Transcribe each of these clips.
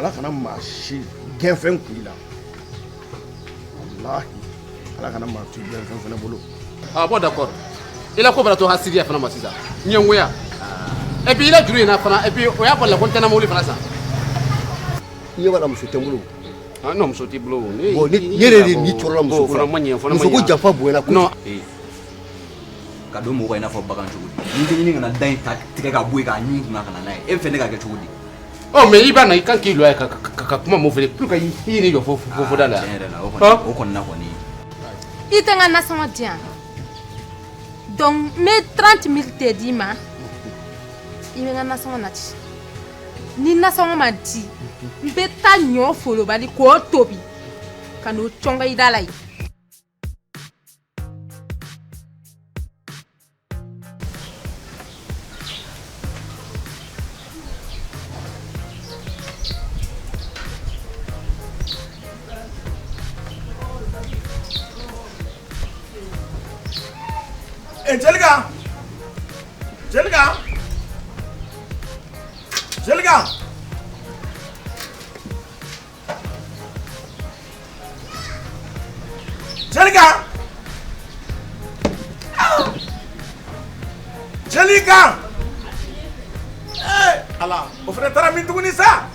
Ala kana maa si gɛnfɛn kun i la. Walahi, Ala kana maa to i gɛnfɛn fana bolo. Ah bon, d'accord. I la ko bɛna to hasidiya fana ma sisan. Ɲɛngoya. Et puis i la juru in na fana, et puis o y'a bali la ko n tɛna mobili fana san. I ɲɛ b'a la, muso tɛ n bolo. Ah non, muso t'i bolo. Bon, ne yɛrɛ de ni tɔɔrɔla muso ko la. La. Fana ma ɲɛ, fana ma Muso ko ɲɛ. janfa bonyana kojugu. Non. Ka don mɔgɔ i n'a fɔ bagan cogo di? N'i tɛ ɲini ka na da in ta tigɛ ka bɔ yen k'a ɲun kunna ka na n'a ye, e bɛ fɛ ne ka kɛ cogo di? Oh, mais i b'a na, i kan k'i jɔ yan ka kuma mun fɛ pour que i y'i jɔ fo da la. Tiɲɛ yɛrɛ la, o kɔni, o kɔni na kɔni. I tɛ n ka nasɔngɔ di yan, donc n bɛ 30 mille de d'i ma, i bɛ n ka nasɔngɔ nati. Ni nasɔngɔ ma di, n bɛ taa ɲɔ folobali k'o tobi ka n'o cɔngɔ i da la yen. Eh, Jelika! Jelika! Jelika! Jelika! Jelika! Eh, Ala, o fana taara min tuguni sa?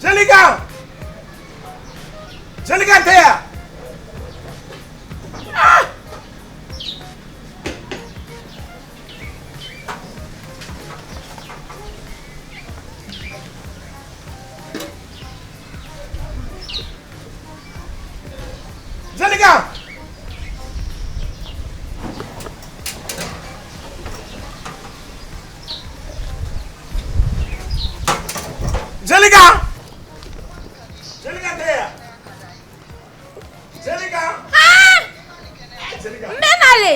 Jelika! Jelika tɛ yan? Ah! Jelika! Jelika! Jelika tɛ yan? Jelika! Jelika! N bɛ na le.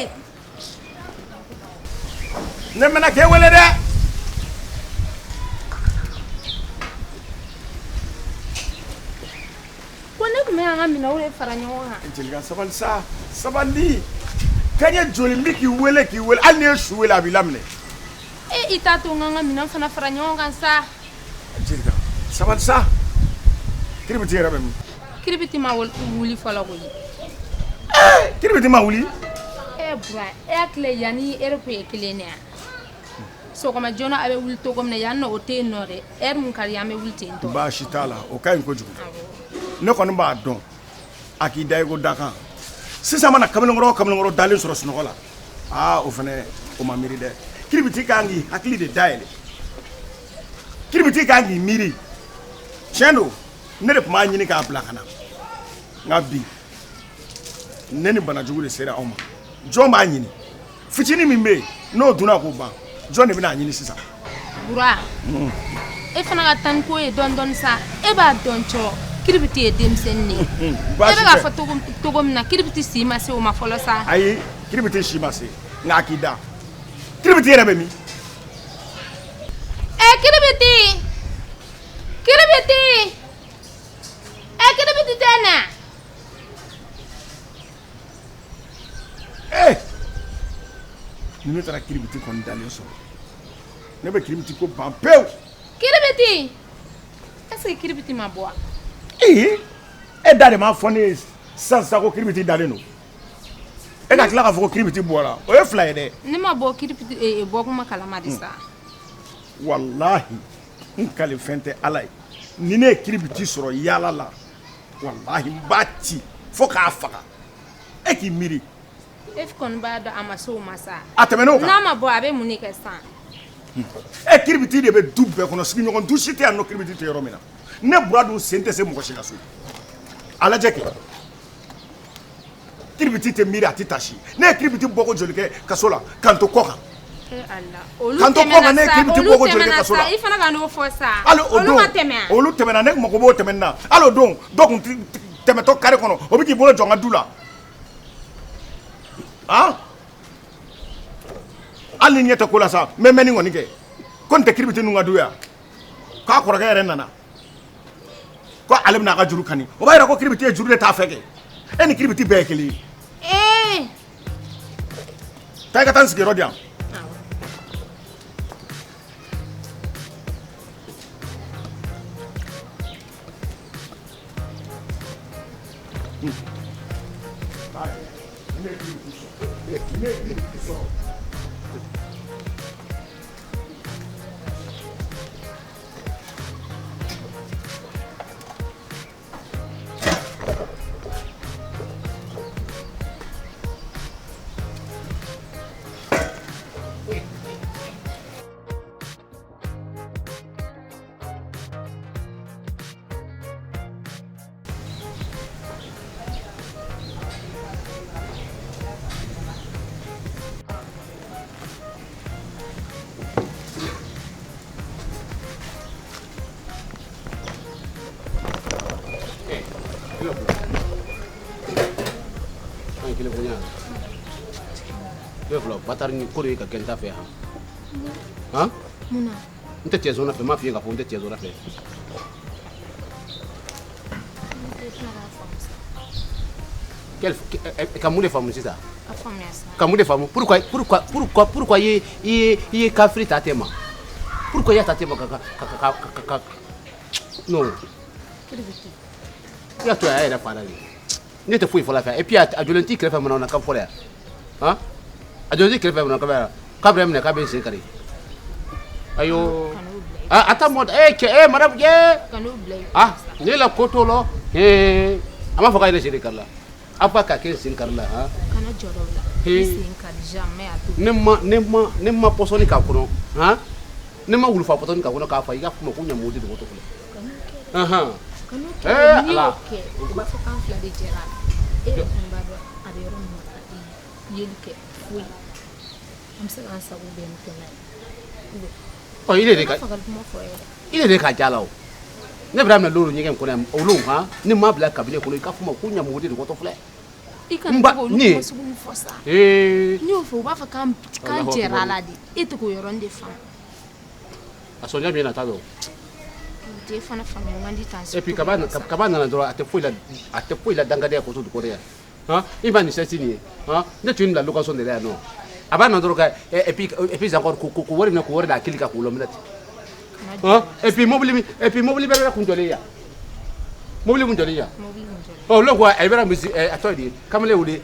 Ne mɛna k'e wele dɛ. Ko ne tun bɛ an ka minɛnw de fara ɲɔgɔn kan. Jelika, sabali sa, sabali. Kaɲɛ joli n bɛ k'i wele k'i wele, hali n'i ye su wele a b'i laminɛ. E, i t'a to n ka n ka minɛn fana fara ɲɔgɔn kan sa. Jelika, sabali sa. Kiribiti yɛrɛ bɛ min? Kiribiti ma wuli fɔlɔ koyi. Kiribiti ma wuli? E Bura, e hakili yan ni heure kun ye kelen de yan. Sɔgɔma joona a bɛ wuli cogo min na, yan nɔ o tɛ yen nɔ dɛ. Heure mun ka di an bɛ wuli ten tɔ. Baasi t'a la, o ka ɲi kojugu. Ne kɔni b'a dɔn a k'i da i ko dakan. Sisan mana kamalenkɔrɔ o kamalenkɔrɔ dalen sɔrɔ sunɔgɔ la, aa, o fana o ma miiri dɛ. Kiribiti kan k'i hakili de dayɛlɛ. Kiribiti kan k'i miiri. Tiɲɛ don, ne de tun b'a ɲini k'a bila ka na, nka bi ne ni banajugu de sera aw ma. Jɔn b'a ɲini? Fitinin min bɛ yen n'o dunna k'o ban, jɔn de bɛna a ɲini sisan? Bura, e fana ka taa ni ko ye dɔɔni dɔɔni sa. E b'a dɔn cɔ, Kiribiti ye denmisɛnnin de ye. E bɛ k'a fɔ cogo min na, Kiribiti si ma se o ma fɔlɔ sa. Ayi, Kiribiti si ma se, nka a k'i da. Kiribiti yɛrɛ bɛ min? Ɛ Kiribiti, Kiribiti, ɛ Kiribiti tɛ na. Ee, ni ne taara Kiribiti kɔni dalen sɔrɔ, ne bɛ Kiribiti ko ban pewu. Kiribiti, est ce que Kiribiti ma bɔ wa? Ee, e da de m'a fɔ ne ye sisan sisan ko Kiribiti dalen don. E ka tila k'a fɔ ko Kiribiti bɔra, o ye fila ye dɛ. Ne ma bɔ Kiribiti bɔ kuma kalama de sa. Walahi, n kale fɛn tɛ Ala ye, ni ne ye Kiribiti sɔrɔ yaala la, walahi n b'a ci fo k'a faga. E k'i miiri. E kɔni b'a dɔn a ma se o ma sa. A tɛmɛn'o kan. N'a ma bɔ, a bɛ mun de kɛ sisan? E, Kiribiti de bɛ du bɛɛ kɔnɔ, sigiɲɔgɔn du si tɛ yan nɔ Kiribiti tɛ yɔrɔ min na. Ne Bura dun sen tɛ se mɔgɔ si ka so. A lajɛ kɛ, Kiribiti tɛ miiri, a tɛ tasi. Ne ye Kiribiti bɔ ko joli kɛ kaso la k'an to kɔ kan? Olu K'an to kɔ kan, ne ye Kiribiti tɛmɛna sa, bɔ olu ko joli kɛ tɛmɛna kaso la? sa, i fana ka n'o fɔ sa. Hali o Olu don ma tɛmɛ wa? Olu tɛmɛna, ne mako b'o tɛmɛni na. Hali o don, dɔ kun tɛmɛtɔ kare kɔnɔ, o bɛ k'i bolo jɔ n ka du la. Han, hali ni ɲɛ tɛ ko la sa, n bɛ mɛnni kɔni kɛ ko nin tɛ Kiribiti ninnu ka du yan. K'a kɔrɔkɛ yɛrɛ nana ko ale bɛna a ka juru kani, o b'a yira ko Kiribiti ye juru de t'a fɛ kɛ. E ni Kiribiti bɛɛ ye kelen ye. Ee. Taa i ka taa n sigiyɔrɔ di yan. Bâtard ni ko de ye ka kɛ n ta fɛ han han Mun na? N tɛ cɛ zona fɛ, n m'a f'i ye k'a fɔ n tɛ cɛ zona fɛ. Ka mun de faamu sisan? A faamuya sa. Ka mun de faamu? Pourquoi pourquoi pourquoi pourquoi i ye i ye kafiri ta ten ma? Pourquoi i y'a ta ten ma ka ka ka ka ka non. I y'a to a y'a yɛrɛ fa la de. Ne tɛ foyi fɔ la fɛ et puis a jɔlen t'i kɛrɛfɛ mun na kan fɔ la yan han? A jɔlen t'i kɛrɛfɛ mun na kan fɔ la k'a bɛ minɛ k'a bɛ n sen kari. Ayo a ta mɔ cɛ madame cɛ. Ah ne la ko t'o la a m'a fɔ k'a ye ne sen de kari la. A fa k'a kɛ n sen kari la han. Kana jɔrɔ o la. I sen kari jamais a t'o. Ne ma pɔsɔni k'a kɔnɔ han. Ne ma wulufa pɔsɔni k'a kɔnɔ k'a fa i ka kuma ko ɲamu de dɔgɔtɔ filɛ. Kan'o kɛ. N'i y'o kɛ u b'a fɔ k'an fila de jɛra a la. E yɛrɛ kɔni b'a dɔn a bɛ yɔrɔ min na a tɛ yeli kɛ foyi. An bɛ se k'an sago bɛɛ kɛ n'a ye. Ɔ i de ka fagali kuma fɔ yɛrɛ. I de ka ja la o. Ne bɛna minɛ lolo ɲɛgɛn kɔnɔ yan olu han ne m'a bila kabile kɔnɔ i ka fɔ ma ko ɲamu de dɔgɔtɔ filɛ. I kana to k'olu kuma sugu min fɔ sa. N'i y'o fɔ u b'a fɔ k'an jɛra a la de. E tɛ k'o yɔrɔnin de faamu. A sɔnja min na t'a dɔn. Den fana faamuya man di tan. Et puis kaba nana dɔrɔn a tɛ foyi la a tɛ foyi la dangadenya kɔsɔ dugu kɔnɔ yan han i ma nin sɛsi nin ye han ne tun ye nin bila location de la yan nɔ a b'a na dɔrɔn ka et puis encore ko wari minɛ k'o wari d'a kili kan k'o lɔminɛ ten han et puis mobili bɛɛ bɛ kun jɔlen yan mobili kun jɔlen yan ɔ olu ko a bɛna misi a tɔgɔ ye di kamalen wele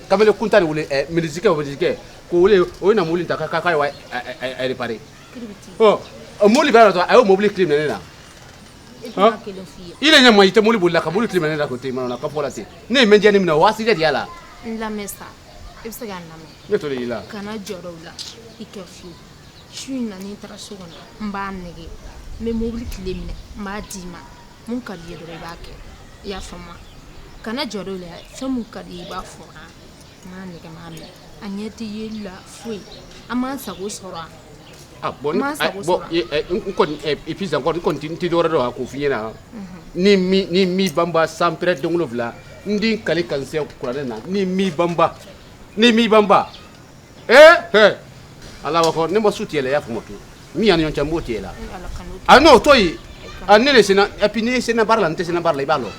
kamalen kunta de wele misikɛ o misikɛ k'o wele o ye na mobili ta k'a ye wa a réparer ɔ mobili bɛ yɔrɔ a y'o mobili tile minɛ ne na. I de ɲɛ ma i tɛ mobili boli la ka mobili tile minɛ ne la k'o to yen mana ka fɔ la ten ne ye mɛnjɛ nin minɛ o accident de y'a la. N lamɛn sa i bɛ se k'a lamɛn. Ne t'o de y'i la. Kana jɔrɔ o la i kɛ fiyewu su in na ni n taara so kɔnɔ n b'a nɛgɛ n bɛ mobili tile minɛ n b'a d'i ma mun ka d'i ye dɔrɔn i b'a kɛ i y'a faamu kana jɔrɔ o la fɛn mun ka d'i ye i b'a fɔ n b'a nɛgɛ n b'a minɛ a ɲɛ tɛ yeli la foyi an b'an sago sɔrɔ. Ah bon, bon, et puis encore, n kɔni tɛ dɔwɛrɛ dɔn k'o f'i ɲɛna ni mi banba sanpɛrɛ den wolonwula n den kale ka n se kuranɛ na ni mi banba ala b'a fɔ ne ma su tigɛ la i y'a faamu to min y'an ni ɲɔgɔn cɛ n b'o tigɛ la ah non to yen ah ne de senna et puis n'i senna baara la n tɛ senna baara la i b'a lɔn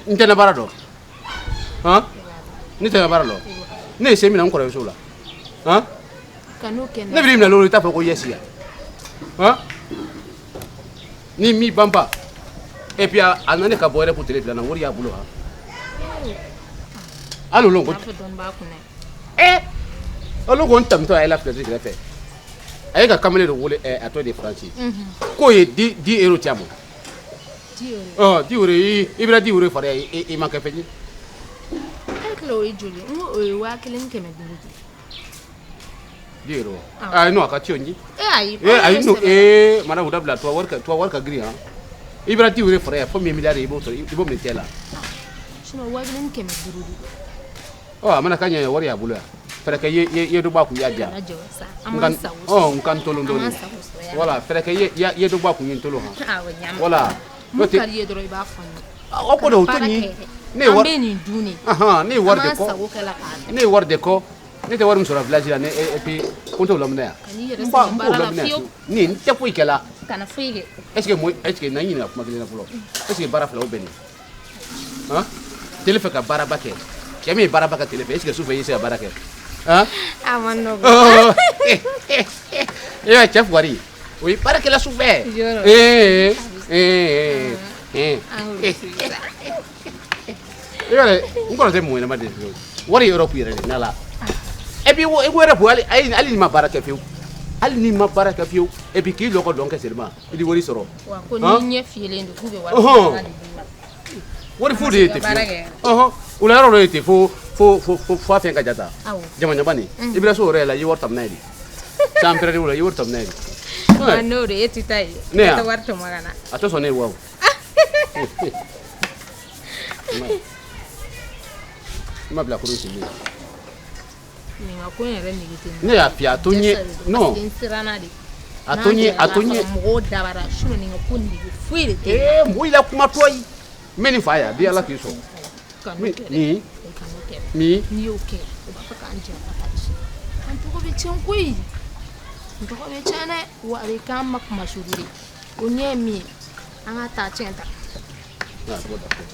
n tɛ na baara dɔn han ne tɛ na baara dɔn ne ye sen minɛ n kɔrɔmuso la han. Ne b'i minɛ lolo i t'a fɔ ko yɛsi yan han ni mi banba et puis a nana ka bɔ yɛrɛ ko tele filanan wari y'a bolo han hali olu ko olu ko n tamitɔ a ye la filɛti kɛrɛfɛ a ye ka kamalen dɔ wele a tɔ de faransi k'o ye 10 euros ci a ma ɔ 10 euros i bɛna 10 euros fara i ma kɛ fɛn ye. E tila o ye joli n ko o ye 1500 de. 10 euros. Ah non, a ka ci o ɲi. Ayi. Ayi non, madame dabila tubabu wari ka girin han. I bɛna 10 euros fara yan fo min milliard i b'o sɔrɔ i b'o minɛ cɛ la. Sinon 1500 de. Ɔ a mana ka ɲɛ wari y'a bolo yan. Fɛɛrɛ kɛ i ye dɔ bɔ a kun i y'a diya. Kana jɔrɔ sa. An b'an sago sɔrɔ. Ɔ n ka n tolon dɔɔni. An b'an sago sɔrɔ yan. Voilà, fɛɛrɛ kɛ i ye dɔ bɔ a kun ye n tolon han. Awɔ ɲa mɛn. Voilà. Mun ka di i ye dɔrɔn i b'a fɔ n ye. O ko de o to ɲi. Ne ye wari. An bɛ nin dun de. Ahan, ne ye wari de kɔ. An b'an sago kɛ la k'a dun. Ne ye wari de kɔ. Ne tɛ wari min sɔrɔ village la ne et puis ko n t'o laminɛ yan. Kan'i yɛrɛ sɛgɛn baara la fiyewu. Ni n tɛ foyi kɛ la. Kana foyi kɛ. Est ce que n'an ɲininka kuma kelen na fɔlɔ. Est ce que baara fila o bɛn nin? Han? Tele fɛ ka baaraba kɛ. Cɛ min ye baaraba kɛ tele fɛ est ce que sufɛ i se ka baara kɛ? Han? A ma nɔgɔn. E y'a cɛ fugari o ye baarakɛla su fɛ. Yɔrɔ. Ee ee ee. An k'o sigi sa. I b'a ye n kɔrɔ tɛ mun ɲɛnama de ye wari ye Europe yɛrɛ de n'ala. Et puis i ko Europe hali hali n'i ma baara kɛ fiyewu, hali n'i ma baara kɛ fiyewu, et puis k'i jɔ ka dɔn kɛ seulement i di wari sɔrɔ. Wa ko Han? n'i ɲɛ fiyelen don k'u bɛ wari Ɔhɔn. de d'i ma. Wari fu de ye ten Baara fiyewu. kɛ. Ɔhɔn, o la yɔrɔ dɔ ye ten fo fo fo fo fo a fɛn ka ja ta. Awɔ. Jama jama nin i bɛna so o yɛrɛ la i ye wari ta n'a ye de. San pɛrɛnni o la i ye wari ta n'a ye de. Wa n'o de e tɛ taa yen. Ne E yan? tɛ wari tɔmɔ ka na. A tɛ sɔn ne ye wa o. I ma bila kurun sigilen. Nin ka ko in yɛrɛ nege tɛ n na. Ne y'a f'i ye a to n ye non Parce que n siranna de. A to n ye a to n ye. Mɔgɔw dabara sinon nin ka ko nege foyi de tɛ n na. Ee mɔgɔ la kuma tɔ ye. N bɛ nin fa yan bi Ala k'i sɔn. Kan'o Min kɛ dɛ. nin Kan'o kɛ. min N'i y'o kɛ u b'a fɔ k'an janfa ka ci. An tɔgɔ bɛ tiɲɛ koyi. N tɔgɔ bɛ tiɲɛ dɛ. Wa a bɛ k'an ma kumasuru de. O ɲɛ ye min ye an ka taa tiɲɛ ta. Ah, bon, d'accord.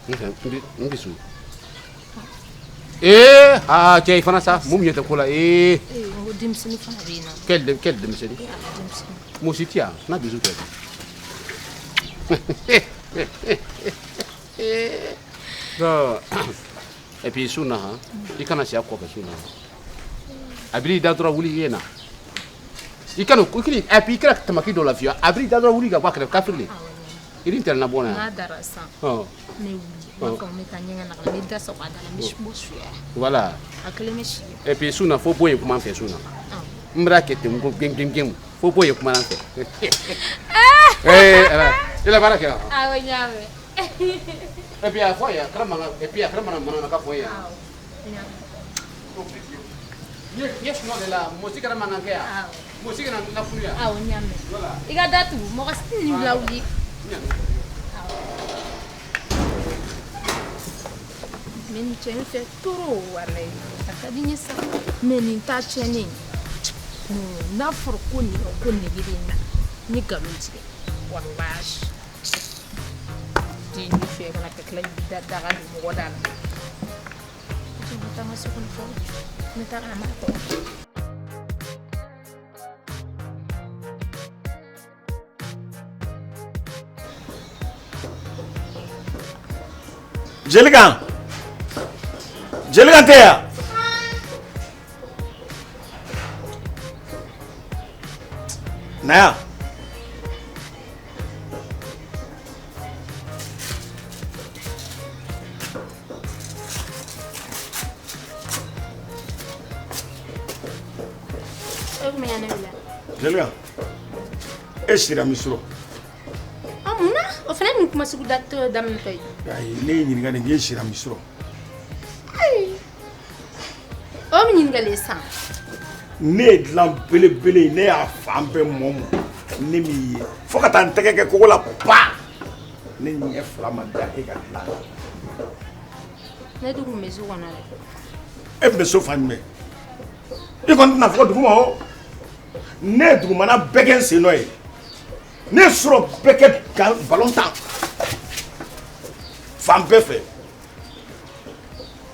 N fɛ n bi su. Ee aa cɛ i fana sa mun ɲɛ tɛ ko la ee. Ee n ko denmisɛnnin fana bɛ yen nɔ. Quel denmisɛnnin? Ee a ka denmisɛnnin. Mɔgɔ si tɛ yan n'a bisu tɛ. Donc, et puis su na han i kana si a kɔfɛ su na. A b'i da dɔrɔn wuli i ye na. I kana i kana et puis i kana tamaki dɔ la fiyewu, a b'i da dɔrɔn wuli ka bɔ a kɛrɛfɛ kafiri de. I ni tɛrɛnna bɔ na N'a yan. dara sisan Ɔ ne wuli n b'a fɔ n bɛ taa ɲɛgɛn na ka na n bɛ da sɔgɔ a da la n bɛ bɔ suya. Voilà. A kelen bɛ si. Et puis su na fo bon ye kuma n fɛ su na. Awɔ. N bɛna kɛ ten ko geng geng geng fo bon ye kuma n fɛ. Ee ala i la baara kɛ wa? Awɔ n y'a mɛn. Et puis a fɔ yan a kɛra mankan et puis a kɛra manamanakan fɔ yan. Awɔ n y'a mɛn. N ye sunɔgɔ de la mɔgɔ si kana mankan kɛ yan. Awɔ. Mɔgɔ si kana n lafulu yan. Awɔ n y'a mɛn. I ka da tugu mɔgɔ si tɛ n'i lawuli. N bɛ nin cɛ in fɛ trop walayi a ka di n ye sa mais nin ta tiɲɛnen non n'a fɔra ko nin ka ko nege bɛ n na n ye nkalon tigɛ walahi den ni fɛ kana ka tila k'i da daga don mɔgɔ da la. N bɛ taa n ka so kɔnɔ fɔlɔ n bɛ taa ka na mara kɔnɔ. Jelikan, Jelikan tɛ yan. Na yan. E kun bɛ yan ne wele. Jelikan, e sira min sɔrɔ. Ɔ mun na o fana ye nin kuma sugu daminɛtɔ ye. Ayi, ne y'i ɲininka de k'e sira min sɔrɔ. O min ɲininkali ye sisan. Ne ye dilan belebele ye, ne y'a fan bɛɛ mɔ mɔ, ne m'i ye fo ka taa n tɛgɛ kɛ kogo la pa, ne ɲɛ fila ma da e ka dilan kan. Ne dun kun bɛ so kɔnɔ dɛ. E tun bɛ so fan jumɛn? I kɔni tɛna fɔ dugu ma o. Ne ye dugumana bɛɛ kɛ n sen nɔ ye, ne ye sɔrɔ bɛɛ kɛ ka balon tan fan bɛɛ fɛ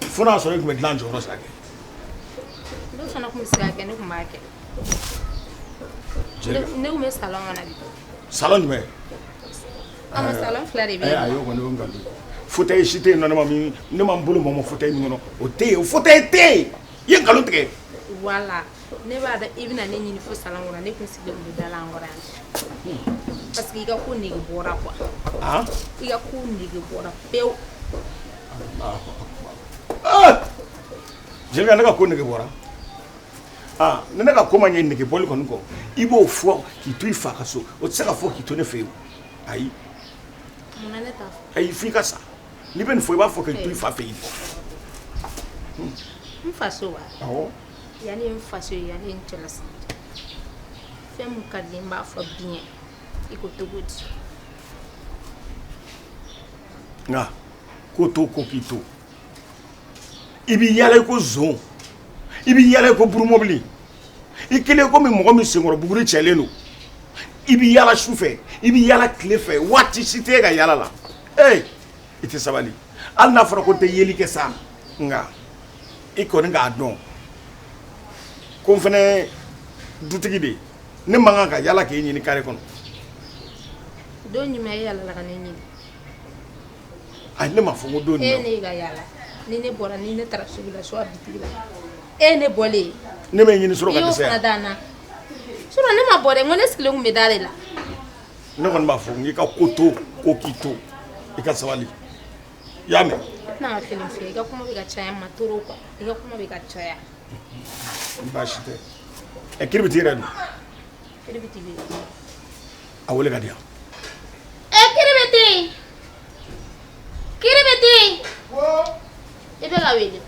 fo n'a sɔrɔ e tun bɛ dilan jɔyɔrɔ sira kɛ. Ne fana kun bɛ se k'a kɛ, ne kun b'a kɛ. Jeliba. Ne kun bɛ salon kɔnɔ de. Salon jumɛn? An ka salon fila de bɛ Ɛ yen. ayi, o kɔni o ye nkalon ye. Fauteuil si tɛ yen nɔ, ne ma min, ne ma n bolo mɔmɔ fauteuil min kɔnɔ, o tɛ yen, o fauteuil tɛ yen. I ye nkalon tigɛ. Wala ne b'a dɔn i bɛna ne ɲini fo salon kɔnɔ, ne kun sigilen don da la an kɔrɔ yan. Parce que i ka ko nege bɔra quoi. Han? I ka ko nege bɔra pewu. Ah! Jeliba, ne ka ko nege bɔra. Ah, ni ne ka ko ma ɲɛ nege bɔli kɔni kɔ, i b'o fɔ k'i to i fa ka so, o tɛ se ka fɔ k'i to ne fɛ yen. Ayi, Munna ne t'a fɔ? ayi, f'i ka sa. N'i bɛ nin fɔ, i b'a fɔ k'i to i fa fɛ yen. N faso wa? Awɔ. Yanni ye n faso ye, yanni ye n cɛlasigi. Fɛn mun ka di n ye, n b'a fɔ biɲɛ. I ko togo di? Nka ko to ko k'i to. I b'i yaala i ko zon, i b'i yaala i ko burumɔbili, i kelen komi mɔgɔ min senkɔrɔ buguri cɛlen don. I b'i yaala su fɛ, i b'i yaala tile fɛ, waati si tɛ e ka yaala la. Ee, i tɛ sabali. Hali n'a fɔra ko n tɛ yeli kɛ sa, nka i kɔni k'a dɔn Ko n fana ye dutigi de ye, ne man kan ka yala k'e ɲini kare kɔnɔ. Don jumɛn e yalala ka ne ɲini? Ayi, ne m'a fɔ ko don E jumɛn. ne ka yala, ni ne bɔra, ni ne taara sugu la, soit bitigi la, e ne bɔlen ye. Ne bɛ ɲini sɔrɔ I ka y'o dɛsɛ fana yan. da n na sinon ne ma bɔ dɛ, n ko ne sigilen tun bɛ da de la. Ne kɔni b'a fɔ n k'i ka ko to, ko k'i to, i ka sabali, i y'a mɛn? Ne tɛna ka kelen f'i ye, i ka kuma bɛ ka caya n ma trop quoi, i ka kuma bɛ ka caya. Baasi tɛ. Ɛ, Kiribiti yɛrɛ dun? Kiribiti bɛ yen. A wele ka di yan. Ɛ, Kiribiti, Kiribiti, i bɛ ka wele.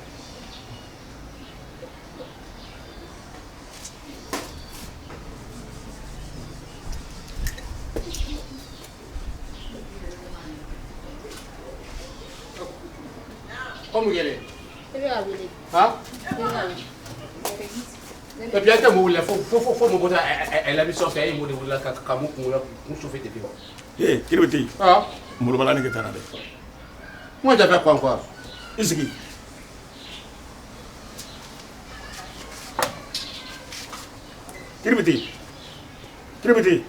Ko mun kɛlen? I bɛ ka wele. Han? I bɛ ka wele. Et puis an tɛ mɔgɔw wele fo mɔgɔ tɛ ɛ la mission fɛ, e ye mɔgɔ de wele ka mun kunkolo kun chauffer ten fiyewu. Ee, Kiribiti. Ah. Molobala ne kɛ taa na dɛ. Moi j'avais quoi encore? I sigi. Kiribiti, Kiribiti,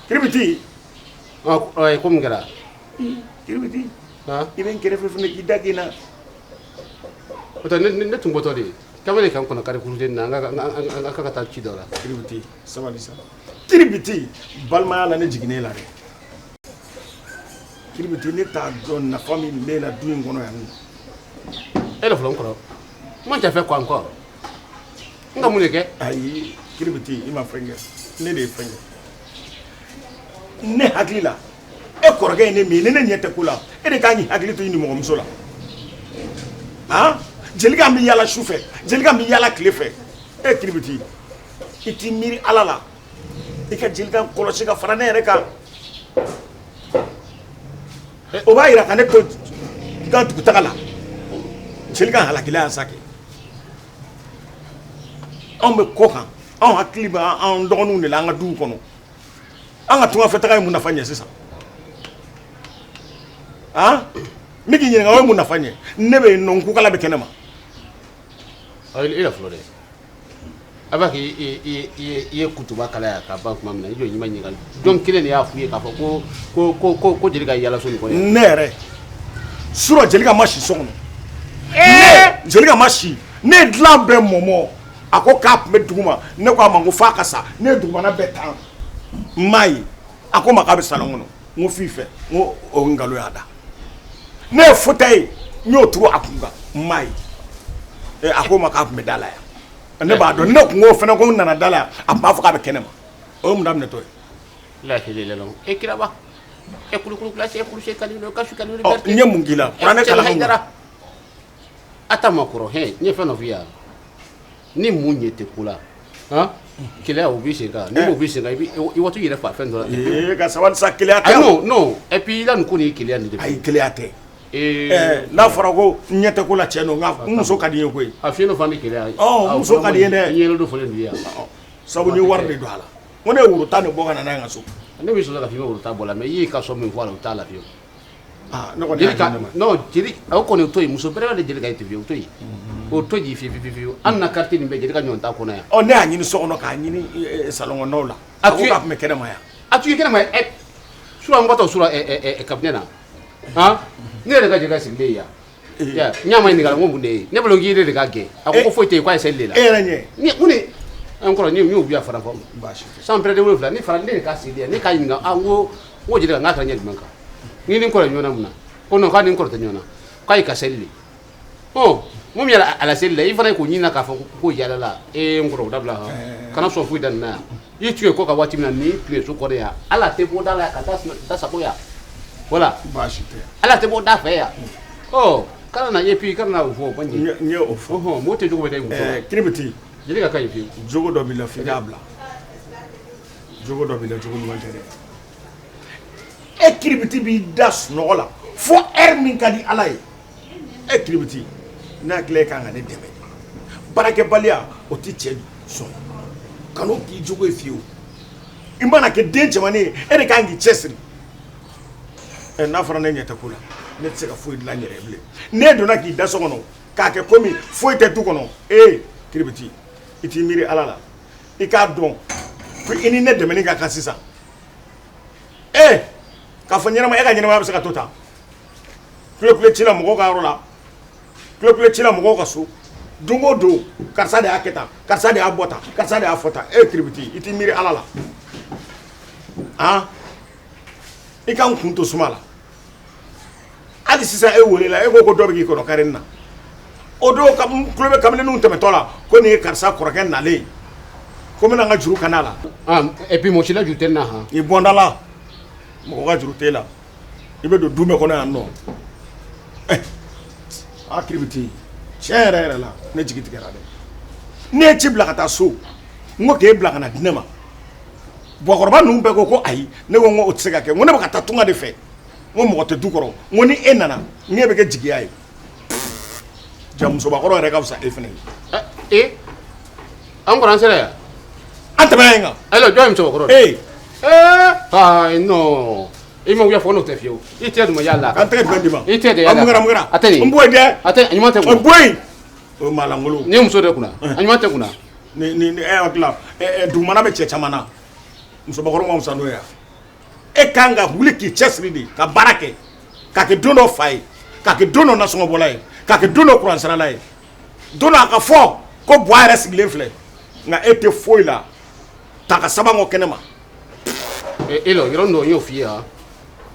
Kiribiti. Ah, ko mun kɛra? Kiribiti. Ah. I bɛ n kɛrɛfɛ fana k'i da k'i na. O tɛ ne tun bɔtɔ de ye. Kamalen kan kɔnɔ kari kuruden na, an ka taa ci dɔ la. Kiribiti, sabali sa. Kiribiti, balimaya la ne jiginnen la dɛ. Kiribiti, ne t'a dɔn nafa min b'e la du in kɔnɔ yan nɔ. E de fɔlɔ n kɔrɔ. Moi j'ai fait quoi encore? N ka mun de kɛ? Ayi, Kiribiti, i ma fɛn kɛ, ne de ye fɛn kɛ. Ne hakili la, e kɔrɔkɛ ye ne min ye, ni ne ɲɛ tɛ ko la, e de kan k'i hakili to i nimɔgɔmuso la. Han, Jelika bɛ yaala su fɛ, Jelika bɛ yaala tile fɛ. E Kiribiti, i t'i miiri Ala la, i ka Jelika kɔlɔsi ka fara ne yɛrɛ kan. O b'a yira ka ne to ka dugutaga la, Jelika halakila yan sa kɛ. Anw bɛ kɔ kan, anw hakili bɛ an dɔgɔninw de la an ka duw kɔnɔ. An ka tungafɛtaga ye mun nafa ɲɛ sisan? Han, n bɛ k'i ɲininka, o ye mun nafa ɲɛ? Ne bɛ yen nɔ, n kukala bɛ kɛnɛ ma. E yɛrɛ fɔlɔ dɛ. A b'a kɛ i ye kutuba kalaya ka ban tuma min na, i jɔ, i ma ɲininka. Jɔn kelen de y'a f'u ye k'a fɔ ko Jelika ye yala so nin kɔnɔ yan? Ne yɛrɛ surɔ, Jelika ma si so kɔnɔ. Ne Jelika ma si, ne ye dilan bɛɛ mɔmɔ, a ko k'a tun bɛ dugu ma. Ne ko a ma ko f'a ka sa, ne ye dugumana bɛɛ tan, n m'a ye. A ko n ma k'a bɛ salon kɔnɔ. N ko f'i fɛ, n ko o nkalon y'a da. Ne ye fauteuil ye, n y'o turu a kun kan, n m'a ye. A ko n ma k'a tun bɛ da la yan. Ne b'a dɔn, ne kun ko fana ko n nana da la yan, a tun b'a fɔ k'a bɛ kɛnɛ ma. O ye mun daminɛtɔ ye? La ilaha illallah. E kiraba. E kulukulu kilasi, e kulusi kalilu, kasu kalilu. Ɔ, n ye mun k'i la? Kuranɛ kalan mun kan? A ta ma kɔrɔ, hɛn, n ye fɛn dɔ f'i ye. Ni mun ɲɛ tɛ ko la, han? Keleya o b'i sen kan, ni o b'i sen kan, i b'i i waati yɛrɛ fa fɛn dɔ la. Ee, ka sabali sa, keleya tɛ. Ayi, non non, et puis i la nin ko nin ye keleya nin de. Ayi, keleya tɛ. Ee, N'a fɔra ko n ɲɛ tɛ ko la, tiɲɛ don, nka n muso ka di n ye koyi. A fiɲɛ dɔ fana ni keleya ye. Ɔ, n muso ka di n ye dɛ. N ɲɛlen dɔ fɔlen don i ye. Sabu n ye wari de don a la. N ko ne ye woro 10 de bɔ ka na n'a ye n ka so. Ne bɛ sɔrɔ ka f'i ma woro 10 bɔ la, mais i y'i ka sɔn min fɔ a la, o t'a la fiyewu. Ah, ne kɔni y'a Jelika di ne ma. Non, jeli o kɔni o to yen, muso bɛrɛ de Jelika ye ten fiyewu, o to yen. O to yen fiyewu fiyewu fiyewu. An na quartier nin bɛɛ Jelika ɲɔgɔn t'a kɔnɔ yan. Ɔ, ne y'a ɲini so kɔnɔ k'a ɲini salon kɔnɔnaw la. A ko k'a tun bɛ kɛnɛ ma yan. A tun ye kɛnɛ ma ɛ, sura n bɔtɔ sura ɛ ɛ kabinɛ na. Han? Ne yɛrɛ ka Jelika sigilen ye yan. Ya, n y'a ma ɲininka, n ko mun de ye? Ne bolo k'i yɛrɛ de ka gɛn. A ko foyi tɛ yen, k'a ye seli de la. E yɛrɛ ɲɛ. Ni mun de? N kɔrɔ, n y'o bila fara fɔ. Baasi tɛ. San pɛrɛden 7, ne fara ne de ka sigilen yan, ne k'a ɲininka, a n ko Jelika, n k'a kɛra ɲɛ jumɛn kan? Ni ni n kɔrɔ ɲɔgɔn na mun na? Ko non, k'a ni n kɔrɔ tɛ ɲɔgɔn na. K'a y'i ka seli de. Ɔ, mun yɛrɛ a la seli la, i fana k'o ɲini k'a fɔ ko yala la, ee n kɔrɔ, o dabila han. Kana sɔn foyi da nin na yan. I tun ye ko ka waati min na, n'i tun ye so kɔnɔ yan, ala tɛ bɔ da la ka taa da sago yan. Voilà. Baasi tɛ. Ala tɛ bɔ da fɛ yan. Ɔ, kana na et puis kana na o fɔ o man ɲi. N ye o fɔ. Ɔhɔn, mɔgɔ tɛ jogo bɛ da i muso la. Kiribiti. Jelika ka ɲi fiyewu. Jogo dɔ b'i la, f'i k'a bila. Jogo dɔ b'i la, jogo ɲuman tɛ dɛ. E Kiribiti b'i da sunɔgɔ la fo heure min ka di Ala ye. E Kiribiti, ne hakili e kan ka ne dɛmɛ. Baarakɛbaliya o tɛ cɛ sɔn. Kan'o k'i jogo ye fiyewu. I mana kɛ den cɛmannin ye, e de kan k'i cɛsiri. Ɛ, n'a fɔra ne ɲɛ tɛ ko la, ne tɛ se ka foyi dilan n yɛrɛ ye bilen. Ne donna k'i da so kɔnɔ k'a kɛ komi foyi tɛ du kɔnɔ. Ee, Kiribiti, i t'i miiri Ala la, i k'a dɔn ko i ni ne dɛmɛni ka kan sisan. Ee, k'a fɔ ɲɛnama, e ka ɲɛnamaya bɛ se ka to tan. Kule ci la mɔgɔw ka yɔrɔ la, kule ci la mɔgɔw ka so. Don o don, karisa de y'a kɛ tan, karisa de y'a bɔ tan, karisa de y'a fɔ tan. E Kiribiti, i t'i miiri Ala la. Han? I ka n kun to suma la. Hali sisan e welela, e ko ko dɔ bɛ k'i kɔnɔ kari na. O don ka n tulo bɛ kamalenninw tɛmɛtɔ la ko nin ye karisa kɔrɔkɛ nalen ye, ko n bɛna n ka juru kan'a la. Ah, et puis mɔgɔ si la juru tɛ n na han. I bɔnda la, mɔgɔ ka juru t'e la. I bɛ don du bɛɛ kɔnɔ yan nɔ. A Kiribiti, tiɲɛ yɛrɛ yɛrɛ la, ne jigi tigɛra dɛ. Ne ye ci bila ka taa so, n ko k'e bila ka na di ne ma. Buwakɔrɔba ninnu bɛɛ ko ko ayi. Ne ko n ko o tɛ se ka kɛ, n ko ne bɛ ka taa tunga de fɛ, n ko mɔgɔ tɛ du kɔrɔ, n ko ni e nana n k'e bɛ kɛ jigiya ye. Ja musobakɔrɔ yɛrɛ ka fisa e fana ye. Ee, an kɔrɔ an sera yan. An tɛmɛna yen kan. Ayiwa, jɔn ye musobakɔrɔ ye? Ee. Ee, ayi non. I ma wuya fɔ n'o tɛ fiyewu. I tɛ dun ma yala. An tɛgɛ jumɛn d'i ma? I tɛ de yala. Mun kɛra, mun kɛra? A tɛ nin. N bɔ yen dɛ. A tɛ, a ɲuman tɛ kunna. N bɔ yen. O ye maalankolon. Nin ye muso de kunna. A ɲuman tɛ kunna. Ni ni e hakili la, dugumana bɛ cɛ caman na. Musobakɔrɔ ma fisa n'o ye wa? E kan ka wuli k'i cɛsiri de ka baara kɛ, k'a kɛ don dɔ fa ye, k'a kɛ don dɔ nasɔngɔbɔla ye, k'a kɛ don dɔ kuransarala ye, don dɔ a ka fɔ ko Buwa yɛrɛ sigilen filɛ, nka e tɛ foyi la, ta ka saban kɔ kɛnɛ ma. E lɔ yɔrɔ dɔ n y'o f'i ye han,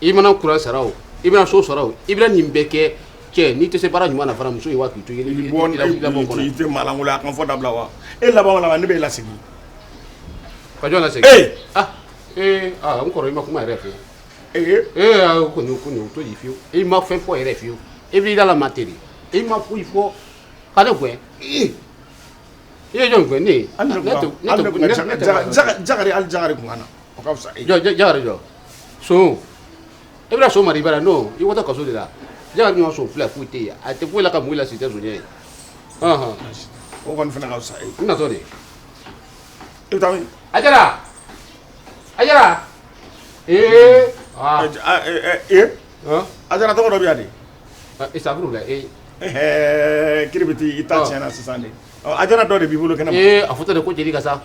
i mana kuran sara o, i bɛna so sara o, i bɛna nin bɛɛ kɛ cɛ, n'i tɛ se baara ɲuman na fana, muso ye wa k'i to i labɔ kɔnɔ. I tɛ maalankolon a kan fɔ dabila wa? E laban o laban ne b'e lasegin. Ka jɔn lasegin? Ee! Ah, ee, ah, n kɔrɔ i ma kuma yɛrɛ fiyewu. Ee! Ee, ah, kɔni kɔni o to yen fiyewu. I ma fɛn fɔ yɛrɛ fiyewu. I b'i da la ma ten de. I ma foyi fɔ. Ka ne gɛn. Ee! I ye jɔn gɛn ne ye? Hali ne kun Jakari, hali Jakari kun ka na. O ka fisa e ye. Jɔ Jakari jɔ. Son. E bɛna son mara i bara non, i watɔ kaso de la. Jakari ɲɔgɔn son fila foyi tɛ yen. A tɛ foyi la ka mun la si tɛ sonjɛ ye. Ɔnhɔn. O kɔni fana ka fisa e ye. N natɔ de. I bɛ taa min? Ajara! Ajara! Ee! Ah. Ee! Ajara tɔgɔ dɔ bɛ yan de. Isafurula ee. Kiribiti i ta tiɲɛna sisan de. Ajara dɔ de b'i bolo kɛnɛ ma. Ee, a fɔtɔ de ko Jelika sa.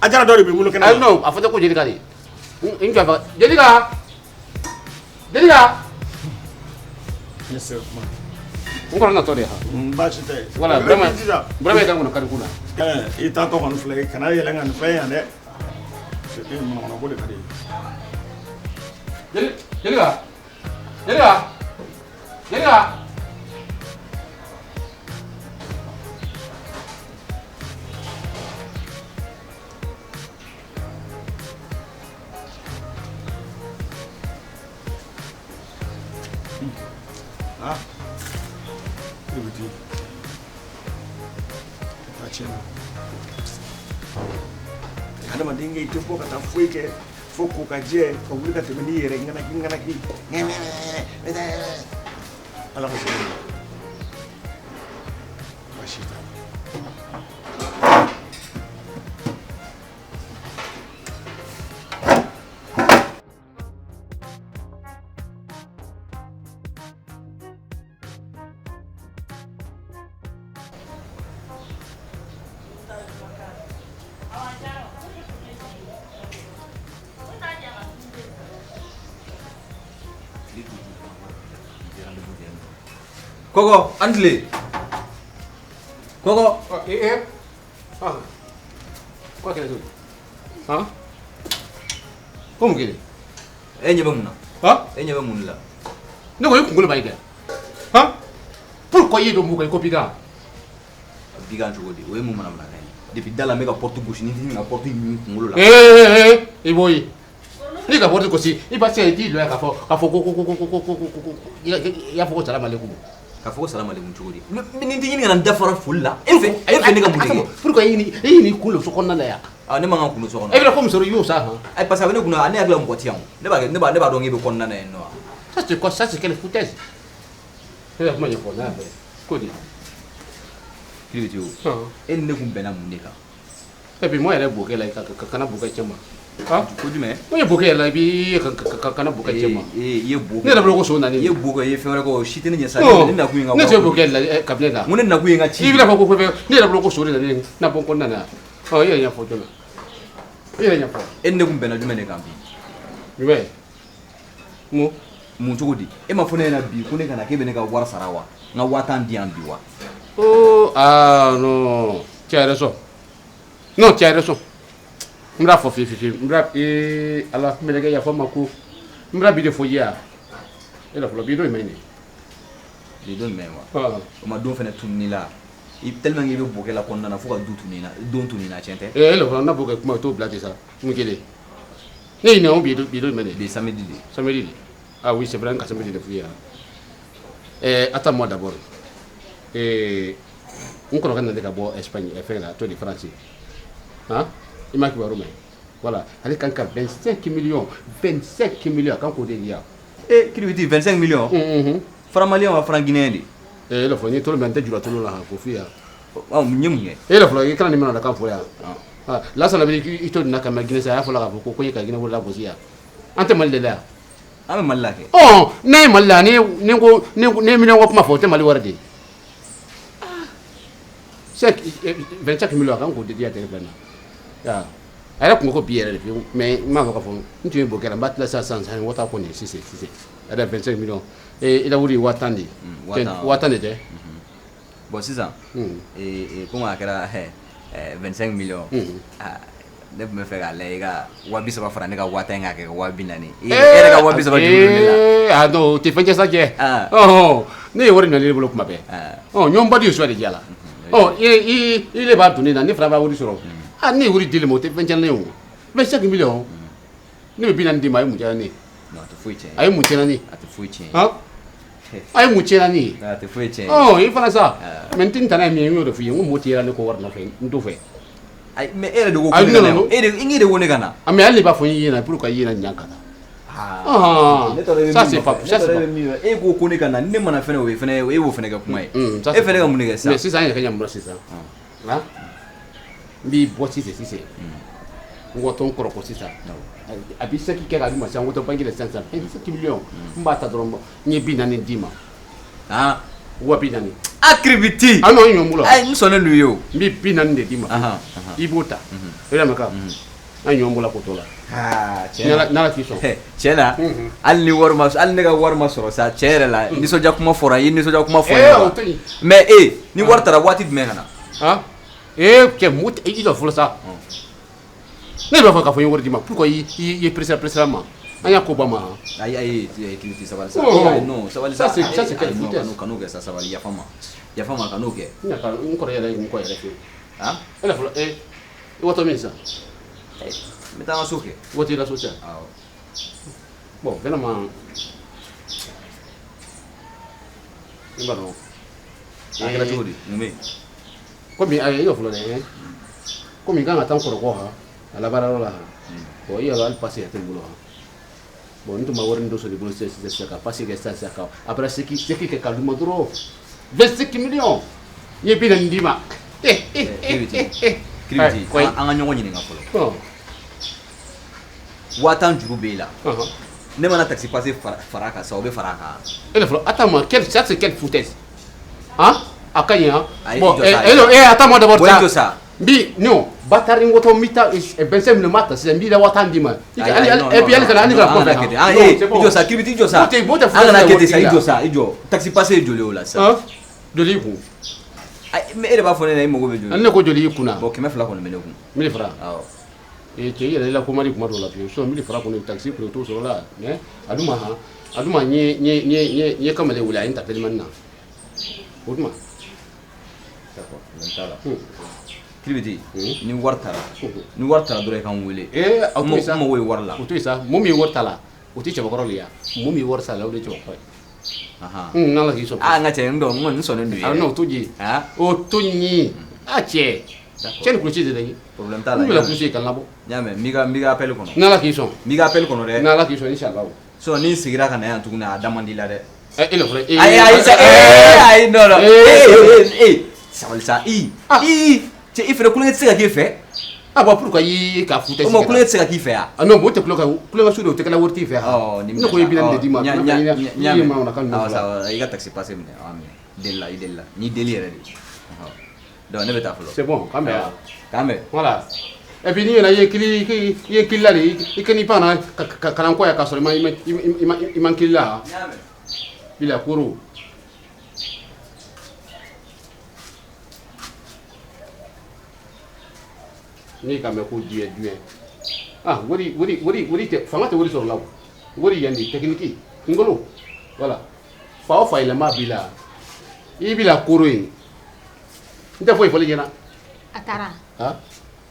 Ajara dɔ de b'i bolo kɛnɛ ma. Ayi non, a fɔtɔ ko Jelika de. N jɔ fa Jelika! Jelika! Ne sera kuma. N kɔrɔ natɔ de han. Baasi tɛ. Voilà, vraiment. Vraiment i kan kɔnɔ kariku la. I taatɔ kɔni filɛ, kana yɛlɛn ka nin fɛn yan dɛ. E manamana ko de ka di ye. Jelika! Jelika! Jelika! Ah, Kiribiti, ta tiɲɛna. Adamaden kɛ i tɛ bɔ ka taa foyi kɛ fo ko ka jɛ ka wuli ka tɛmɛ n'i yɛrɛ ŋanaki ŋanaki. Ala ka segin. Baasi t'a la. Kɔkɔ, an tile. Kɔkɔ. Ee, ah. Ko kɛra cogo di? Han? Ko mun kɛlen? E ɲɛ bɛ mun na? Han? E ɲɛ bɛ mun de la? Ne ko i kunkolo b'a ye kɛ. Han? Pourquoi i ye don mun kan i ko bigan? Bigan cogo di? O ye mun manamanakan ye? Depuis da la n bɛ ka porte gosi, ni n tɛ ka porte ɲimi kunkolo la. Ee, i b'o ye. N'i ka porte gosi, i b'a se i t'i jɔ yan k'a fɔ ko i y'a fɔ ko salamalekum. K'a fɔ ko salamalekum cogo di? Ni n tɛ ɲini ka na n da fara foli la, e fɛ ne ka mun de kɛ? Pourquoi i ye nin kun don so kɔnɔna la yan? Ah, ne man kan kun don so kɔnɔ. E bɛna ko min sɔrɔ i y'o sa han. Ayi, parce que a bɛ ne kunna, ne hakili la mɔgɔ tɛ yan o. Ne b'a dɔn k'e bɛ kɔnɔna na yen nɔ. Ça c'est quoi? Ça c'est quelle foutaise? Ne bɛ kuma ɲɛfɔ n'a y'a fɛ. Ko di? Kiribiti o. E ni ne kun bɛnna mun de kan? Et puis moi yɛrɛ bokɛ la ka kana bokɛ cɛ ma. Ko jumɛn? Ko ye bo kɛ yɛrɛ la, i b'i kana bo kɛ cɛ ma. I ye bo Ne yɛrɛ bolo ko so nani. I ye bo kɛ, i ye fɛn wɛrɛ kɛ, o si tɛ ne ɲɛ sa. Ne nakun ye n ka Ne tun ye bo kɛ la kabini la. N ko ne nakun ye n ka ci. I bɛna fɔ ko fɛn, ne yɛrɛ bolo ko so de nani na bɔ n kɔnɔna na. Ɔ, i yɛrɛ ɲɛfɔ joona. I yɛrɛ ɲɛfɔ. E ni ne kun bɛnna jumɛn de kan bi? Jumɛn? Mun? Mun cogo di? E ma fɔ ne ɲɛna bi ko ne kana k'e bɛ ne ka wari sara wa? N ka 50,000 di yan bi wa? Oh, ah non, tu as raison. Non, tu as raison. N bɛna fɔ fiye fiye, n bɛna ee Ala n bɛna yafa n ma ko n bɛna bi de fɔ i ye yan. E la fɔlɔ bi don jumɛn de? Bi don jumɛn wa? O ma don fana tununi la. I tellement que i bɛ bokɛ la kɔnɔna na fo ka du tununi na, don tununi na, tiɲɛ tɛ? Ee e la fɔlɔ n na bokɛ kuma t'o bila ten sa. Mun kelen? Ne ɲinɛ o bi don jumɛn de? Bi samedi de. Samedi de. Ah oui, c'est vrai, n ka samedi de f'i ye. Attends-moi d'abord. N kɔrɔkɛ nana ka bɔ Espagne fɛn la, to de France. Han? I ma kibaru mɛn? Voilà, ale kan ka 25 millions, 25 millions a kan k'o de di yan. Eh, kiribiti 25 millions? Franc malien wa franc guinéen de? Eh, e la fɔlɔ n ye tolo mɛn, n tɛ jula tolo la han, k'o f'i ye. Ɔ, n ye mun kɛ? E la fɔlɔ i kana nin mana kan fɔ yan. Ah, Lasana bɛ i to nin na ka mɛn Guinée sa, a y'a fɔ la k'a fɔ ko n ye ka Guinée wolo lagosi yan. An tɛ Mali de la yan. An bɛ Mali la kɛ. Ɔ, n'a ye Mali la, ni ko ni million ko kuma fɔ, o tɛ Mali wari de ye. 25 millions a kan k'o de di yan téléphone na. A yɛrɛ kun ko bi yɛrɛ de fiyewu, mais n m'a fɔ k'a fɔ n tun ye bo kɛ la, n b'a tila sisan sisan wata kɔni sisan sisan. A yɛrɛ 25 millions. I la wari ye 50,000 de ye. 50,000 de tɛ? Bon sisan, komi a kɛra 25 millions. Ne tun bɛ fɛ k'a lajɛ i ka 30,000 fara ne ka 50,000 in kan k'a kɛ 40,000. E yɛrɛ ka 30,000 juru don ne la. Ah non, o tɛ fɛn cɛ sa cɛ. Ɔhɔn, ne ye wari minɛ ne bolo kuma bɛɛ. Ɔ, ɲɔgɔn ba de ye suwa de diya la. Ɔ, i le b'a dun ne na, ne fana b'a wari sɔrɔ. Ah, ne ye wari dili ma, o tɛ fɛn cɛ ne ye o. 25 millions. Ne bɛ 40 d'i ma, a ye mun cɛ ne ye? Non, a tɛ foyi tiɲɛ. A ye mun cɛ ne ye? A tɛ foyi tiɲɛ. Han? A ye mun cɛ ne ye? A tɛ foyi tiɲɛ. Ɔ, i fana sa. Mais n tɛ n tana ye min ye, n y'o de f'i ye. N ko mɔgɔ tɛ yɛlɛ ne kɔ wari nɔfɛ, n t'o fɛ. Ayi, mais e yɛrɛ de ko ko ne ka na yan. E de ko ne ka na. Ah, mais hali b'a fɔ n ɲɛna pour que i ɲɛna ɲan ka taa. Ah, ça c'est pas, ça c'est pas. E ko ko ne ka na, ne mana fɛnɛ o ye fɛnɛ, e b'o fɛnɛ kɛ kuma ye. E fɛnɛ ka mun de kɛ sisan? Mais sisan an yɛrɛ ka ɲɛ mun sisan? Han? N b'i bɔ sisan sisan. N ko to n kɔrɔ ko sisan. A bɛ seki kɛ k'a di ma sisan, n ko to banque la sisan sisan. 25 millions. N b'a ta dɔrɔn, n ye 40 d'i ma. Ah. 40,000. A kiribiti. Ah non, n ɲɔ bolo. Ayi, n sɔnnen don i ye o. N bɛ 40 de d'i ma. I b'o ta. O de ma kan. An ɲɔ bolo ko to la. Ah, tiɲɛ. N'Ala k'i sɔn. Tiɲɛ na, hali ni wari ma, hali ne ka wari ma sɔrɔ sa, tiɲɛ yɛrɛ la, nisɔndiya kuma fɔra, i ye nisɔndiya kuma fɔ n ye. O to yen. Mais e, ni wari taara waati jumɛn ka na? Ah. Eh, cɛ, mun i jɔ fɔlɔ sa. Ne b'a fɔ k'a fɔ n ye wari d'i ma, pourquoi i ye pressé pressé ma? An y'a ko ba ma. Ayi ayi, kiribiti sabali sa. Non, sabali sa. Ça c'est quelle foutaise. Kan'o kɛ sa, sabali, yafa ma. Yafa ma, kan'o kɛ. N ka n kɔrɔ yɛrɛ n kɔ yɛrɛ fiyewu. Ah? E la fɔlɔ, i watɔ min sisan? N bɛ taa n ka so kɛ. Waati i la so sisan? Awɔ. Bon, vraiment, n b'a dɔn. A kɛra cogo di? Mun bɛ yen? Komi ayi, i jɔ fɔlɔ dɛ. Komi i kan ka taa n kɔrɔkɔ han, a la baarayɔrɔ la han. Bon, i yɛrɛ hali passe yɛrɛ tɛ n bolo han. Bon, n tun ma wari dɔ sɔrɔ i bolo sisan sisan sisan ka passe kɛ sisan sisan ka après seki seki kɛ k'a d'u ma dɔrɔn 25 millions. N ye 40 d'i ma. Kiribiti, kiribiti, an ka ɲɔgɔn ɲininka fɔlɔ. 50,000 juru b'e la. Ne mana taxi passe fara kan sa, o bɛ fara a kan. E de fɔlɔ, attends moi, quelle, ça c'est quelle foutaise? Hein? A ka ɲi han? Bon, eh, attends moi d'abord ça. Ça. Bi, non, batari n ko to n bɛ taa 25 millions n b'a ta sisan, n b'i la 50,000 d'i ma. Et puis hali kana hali kana kɔfɛ. Ah, eh, i jɔ sa, kiribiti, i jɔ sa. Mo tɛ An kana kɛ ten sa, i jɔ sa, i jɔ. Taxi passe ye joli ye o la sisan? Joli y'i kun? Mais e de b'a fɔ ne ɲɛna i mago bɛ joli? Ne ko joli y'i kun na? Bon, 200 kɔni bɛ ne kun. 1000 francs. Awɔ. Eh, cɛ, i yɛrɛ la ko man di kuma dɔw la fiyewu. Sinon 1000 francs kɔni taxi kɔni o t'o sɔrɔ la. Mais a dun ma han, a dun ma n ye n ye n ye kamalen wele, a ye n ta telimani na. O dun ma. D'accord, problème t'a la. Kiribiti, ni wari taara, ni wari taara dɔrɔn i ka n wele. Eh, o to yen sa. N mago ye wari la. O to yen sa. Mun min ye wari ta la, o tɛ cɛbakɔrɔ le ye. Mun min ye wari ta la, o de ye cɛbakɔrɔ ye. N'Ala k'i sɔn. Ah, n ka cɛ, n dɔn, n kɔni sɔnnen don i ye. Ah non, o to yen. O to yen. Ah cɛ. Cɛ ni kulusi de dɛ. Problème t'a la. N bɛna kulusi ka n labɔ. N y'a mɛn, n b'i ka appel kɔnɔ. N'Ala k'i sɔn. N b'i ka appel kɔnɔ dɛ. N'Ala k'i sɔn, inchallah. Sinon ni n seginna ka na yan tuguni, a da man di la dɛ. E le fɔlɔ. Ayi ayi sa, ee ayi non non. Ee ee ee, sabali sa, i i cɛ, i fɛnɛ kulonkɛ tɛ se ka k'e fɛ. Ah bon, pourquoi i ka foutaise? O ma kulonkɛ tɛ se ka k'i fɛ yan. Ah non, o tɛ kulonkɛ, kulonkɛ su de o tɛ kɛla wari t'i fɛ. Ɔ nin Ne ko i bi naani de d'i ma. Ɲa I ɲa ye manamanakan ninnu awɔ fɔ. sa i ka taxi passe minɛ, a minɛ. Deli la, i deli la. N y'i deli yɛrɛ de. Ɔhɔ. Donc ne bɛ taa fɔlɔ. C'est bon, k'an bɛn yan. K'an bɛn. Voilà. Et puis n'i yɛrɛ i ye kili i ye kili la de i kan'i pan na ka na n kɔ yan k'a sɔrɔ i ma n kili la. Bila koro. N'i ka mɛn ko diɲɛ diɲɛ. Ah wari wari wari wari tɛ fanga tɛ wari sɔrɔ la o. Wari yan de technique ngolo. Voilà. Fa o fa yɛlɛma b'i la. I b'i la koro ye. N tɛ foyi fɔli ɲɛna. A taara. Ah.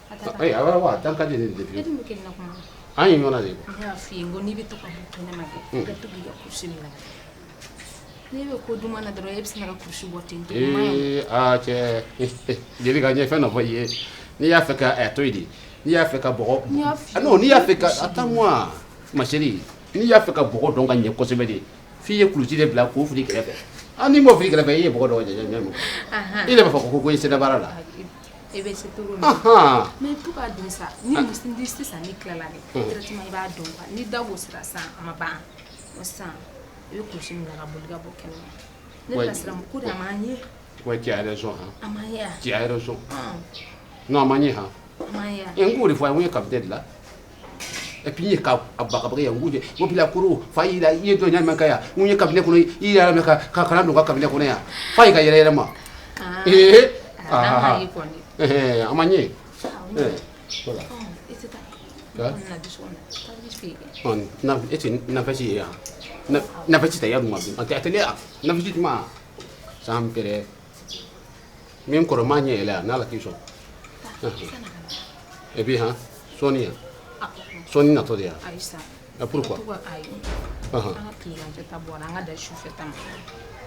A taara. Ayi awɔ awɔ dan ka di ne de E dun bɛ kɛ nin na kuma. An ye ɲɔgɔn na de. Ne y'a f'i ye n ko n'i bɛ to ka bɔ kɛnɛma kɛ, i ka to k'i ka kurusi minɛ ka taa. N'e bɛ ko duman na dɔrɔn e bɛ sin ka kurusi bɔ ten tɔ. Ee aa cɛ jeli ka n ye fɛn dɔ fɔ i ye. N'i y'a fɛ ka a to yen de. N'i y'a fɛ ka bɔgɔ. N y'a f'i ye. Non, n'i y'a fɛ ka attends-moi ma chérie. N'i y'a fɛ ka bɔgɔ dɔn ka ɲɛ kosɛbɛ de. F'i ye kulusi de bila k'o fili kɛrɛfɛ. Ah n'i m'o fili kɛrɛfɛ i ye bɔgɔ dɔn ka ɲɛ. I yɛrɛ b'a fɔ ko i sera baara la. E bɛ se cogo min. Mais to k'a dun sa ni ni sisan ni tilala dɛ directement i b'a dɔn quoi ni da gosira sisan a ma ban sisan i bɛ kurusi minɛ ka boli ka bɔ kɛnɛma. Ne bɛ ka siran ko de a m'an ye. Ouais, tu as raison hein. A m'an ye. Tu as raison. Non, a m'an ye han. A m'an ye. N k'o de fɔ a ye n ko n ye capitaine de la. Et puis n ye ka bagabaga yan n ko n ko bila koro fa y'i la i ye dɔ ɲa kɛ yan n ko n ye cabinet kɔnɔ i yɛrɛ minɛ ka kana don n ka cabinet kɔnɔ yan fa y'i ka yɛrɛ yɛrɛ ma. Ee aa n'a kɔni. A ma ɲɛ. Voilà. I tɛ taa. Na di so kɔnɔ taa i fɛ yen. Na e tɛ nafɛsi ye yan. Nafɛsi tɛ ya dun ma dun a tɛ yan nafɛsi jumɛn san pɛrɛ min kɔrɔ m'a ɲɛ yɛlɛ yan n'Ala k'i sɔn. Et puis han sɔɔni yan. Sɔɔni natɔ de yan. Ayi sa. Pourquoi? Ayi. An ka tileganfɛ ta bɔra an ka dan sufɛ ta ma.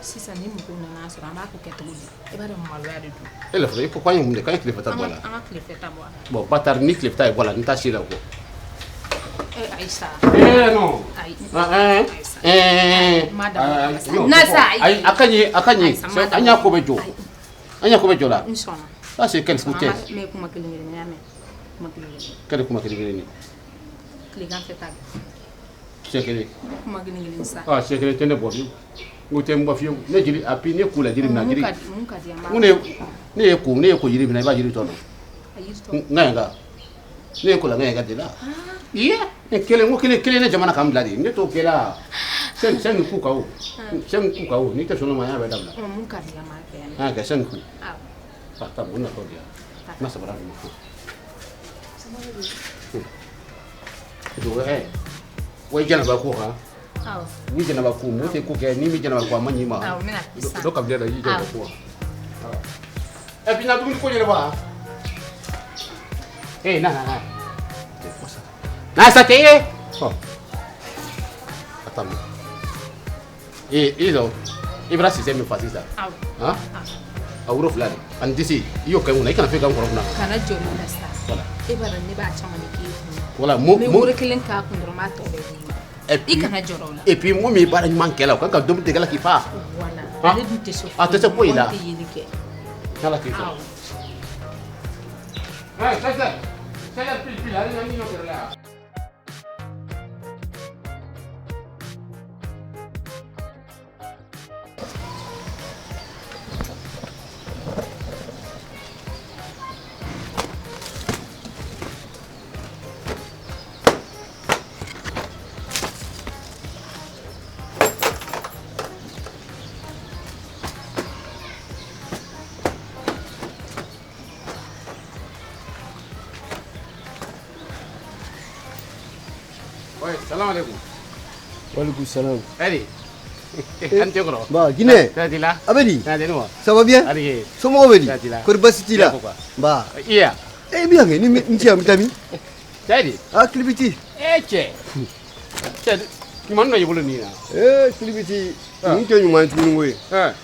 Sisan ni mɔgɔw nana sɔrɔ an b'a ko kɛ cogo di? I b'a dɔn maloya de don. E la fɔlɔ i ko k'an ye mun de k'an ye tilefɛ ta bɔ a la. An ka tilefɛ ta bɔ a la. Bon bâtard ni tilefɛ ta ye bɔ a la n t'a si la o kɔ. Ayi sa. Eh non. Ayi. Eh. Ma dabɔ kama sa. Na sa ayi. A ka ɲi a ka ɲi. An y'a ko bɛ jɔ. An y'a ko bɛ jɔ la. N sɔnna. Ça c'est quelle foutaise. Mais kuma kelen kelen n y'a mɛn. Kuma kelen kelen. Quelle kuma kelen kelen? Tilegan fɛ ta. Siɲɛ kelen. Kuma kelen kelen sa. Ah siɲɛ kelen tɛ ne bɔ fiyewu. N ko tɛ n bɔ fiyewu. Ne jeli a puis ne ko la jiri min na jiri. Mun ka di an b'a. N ko ne ye ko jiri min na i b'a jiri tɔ dɔn. A jiri tɔ. N ka yan ka. Ne ye ko la n ka yan ka de la. Iye. Ne kelen n ko kelen kelen ne jamana k'an bila de. Ne t'o kɛ la. Sɛn ku ka o. Sɛn ku ka o. N'i tɛ sɔn o ma an y'a bɛɛ dabila. Mun ka di an b'a kɛ yan. An y'a kɛ sɛn ku. Awɔ. Ah taa mun natɔ di yan. N ka sabara d'u ma. Wa janaba ko kan. Awɔ. Ni janaba ko mun tɛ ko kɛ ni min janaba ko a ma ɲi ma. Awɔ n bɛna sisan. Dɔ kabila la i janaba ko wa. Et puis na dumuni ko ɲɛnabɔ wa. Eh na na na. Na sa tɛ ye. Ɔ. Attends. Eh i jɔ i bɛna sisɛ min fa sisan. Awɔ. Han? A woro fila de ani disi i y'o kɛ n kunna i kana foyi kɛ n kɔrɔ kunna. Kana jɔ ne la sa. Voilà. E b'a dɔn ne b'a caman de k'e kun. Voilà mo n bɛ woro kelen k'a kun dɔrɔn n b'a tɔ bɛɛ d'i ma. I kana jɔrɔ o la. Et puis mɔgɔ min ye baara ɲuman kɛ la o kan ka dumuni tigɛ la k'i fa. Voilà. Ale dun tɛ se A tɛ se foyi la. Mɔgɔ tɛ yeli kɛ. N'Ala k'i sɔn. Awɔ. Hey, sɛsɛ. Sɛsɛ pili pili ale ni ɲɔ kɛrɛ la yan. Oui, salam alaikum. Walaikum salam. Allez. An tɛ kɔrɔ. Ba Guinée. Tɛ la. A bɛ di? Tɛ wa. Ça va bien? Allez. Somɔgɔw bɛ di? Tɛ la. Kɔri baasi t'i la? Ba. Iya. E bɛ yan kɛ ni n ci yan n bɛ taa min? Tɛ di. Ah Kilibiti. Eh cɛ. Cɛ ɲuman dɔ y'i bolo nin na. Eh Kilibiti. Nin tɛ ɲuman ye tuguni koyi.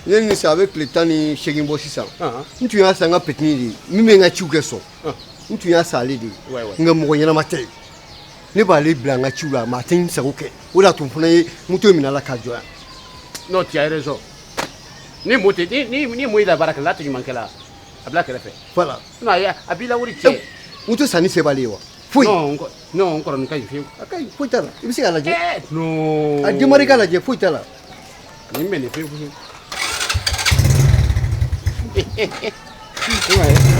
Ne ni sisan a bɛ tile 18 bɔ sisan. N tun y'a san n ka petini de ye min bɛ n ka ciw kɛ sɔn. N tun y'a san ale de ye. Nka mɔgɔ ɲɛnama tɛ. Ne b'ale bila n ka ciw la maa tɛ n sago kɛ o de y'a to n fana ye moto minɛ a la k'a jɔ yan. Non, tu as raison. Ni mo tɛ ni ni mo y'i la baara kɛ la, n'a tɛ ɲuman kɛ la, a bila kɛrɛfɛ. Voilà. Sinon a b'i la wari tiɲɛ. Moto sanni se b'ale ye wa? Foyi. Non, n kɔrɔ, nin ka ɲi fiyewu. A ka ɲi, foyi t'a la. I bɛ se k'a lajɛ. Non. A démarrer k'a lajɛ, foyi t'a la. Nin bɛ nin fiyewu fiyewu.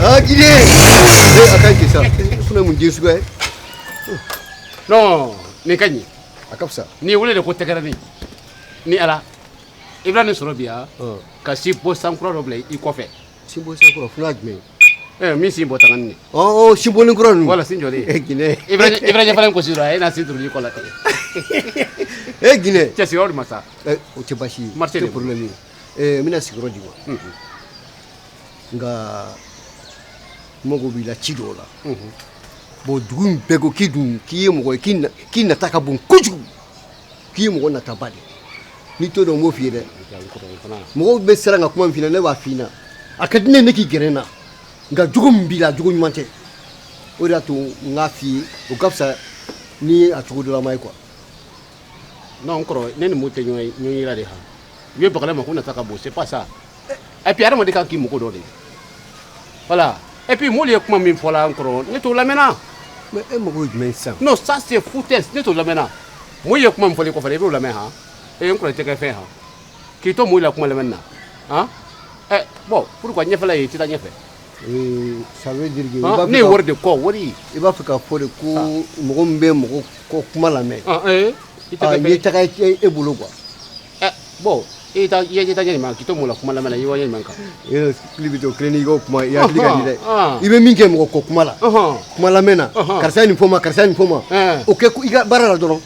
Ah, Guinée! Eh, a ka ɲi ten sa. E fana ye mun den suguya ye? Non, nin ka ɲi. A ka fisa. Nin wele de ko tɛgɛrɛni. Ni Ala. I bɛna nin sɔrɔ bi yan. Ka si bɔ sankura dɔ bila i kɔfɛ. Sinbo sankura, fula jumɛn? Min sin bɔ tangani ne. Ɔ, sinbonin kura ninnu. Wala sin jɔlen. Eh, Guinée. I bɛna ɲɛfɔli gosi dɔrɔn, e na sin turuli kɔ la ten. Eh, Guinée. Cɛ, sigiyɔrɔ di ma sa. Eh, o tɛ baasi ye. Marché O tɛ de. problème ye. Eh, n bɛna sigiyɔrɔ d'i ma. Nka n mago b'i la ci dɔw la. Bon, dugu in bɛɛ ko k'i dun k'i ye mɔgɔ ye k'i nata ka bon kojugu, k'i ye mɔgɔ nataba de ye. N'i t'o dɔn, n b'o f'i ye dɛ. Mɔgɔw bɛ siran ka kuma min f'i ɲɛna, ne b'a f'i ɲɛna. A ka di ne ye ne k'i gɛrɛ n na, nka jogo min b'i la, jogo ɲuman tɛ. O de y'a to n k'a f'i ye, o ka fisa ni a cogo dɔ lama ye quoi. Non, n kɔrɔ, ne ni mun tɛ ɲɔgɔn yira de han. U ye bagala ma ko nata ka bon, c'est pas ça. Et puis hadamaden kan k'i mako dɔ de. Voilà. Et puis m'olu ye kuma min fɔ la, n kɔrɔ, ne t'o lamɛnna. Mais e mago ye jumɛn ye sisan? Non, ça c'est foutaise, ne t'o lamɛnna. Mun ye kuma min fɔli kɔfɛ, i b'o lamɛn han. E n kɔrɔ, i tɛ kɛ fɛn han. K'i to mun la kuma lamɛnni na. Han? Eh, bon, pourquoi ɲɛfɛla ye i tɛ taa ɲɛfɛ? Ça veut dire que Han, ne ye wari de kɔ, wari. I b'a fɛ k'a fɔ de ko mɔgɔ min bɛ mɔgɔ kɔ kuma lamɛn. Ah, eh, i tɛ Ah, kɛ fɛn n ye taga e bolo quoi. Eh, bon, i ta i ta ɲɛ ɲuman k'i to mun la kuma lamɛn na, i wa ɲɛ ɲuman kan. E kili bɛ to kelen n'i ka kuma, i hakili ka di dɛ. Ah. I bɛ min kɛ mɔgɔ kɔ kuma la. Kuma lamɛn na. Karisa ye nin fɔ n ma, karisa ye nin fɔ n ma. O kɛ i ka baara la dɔrɔn.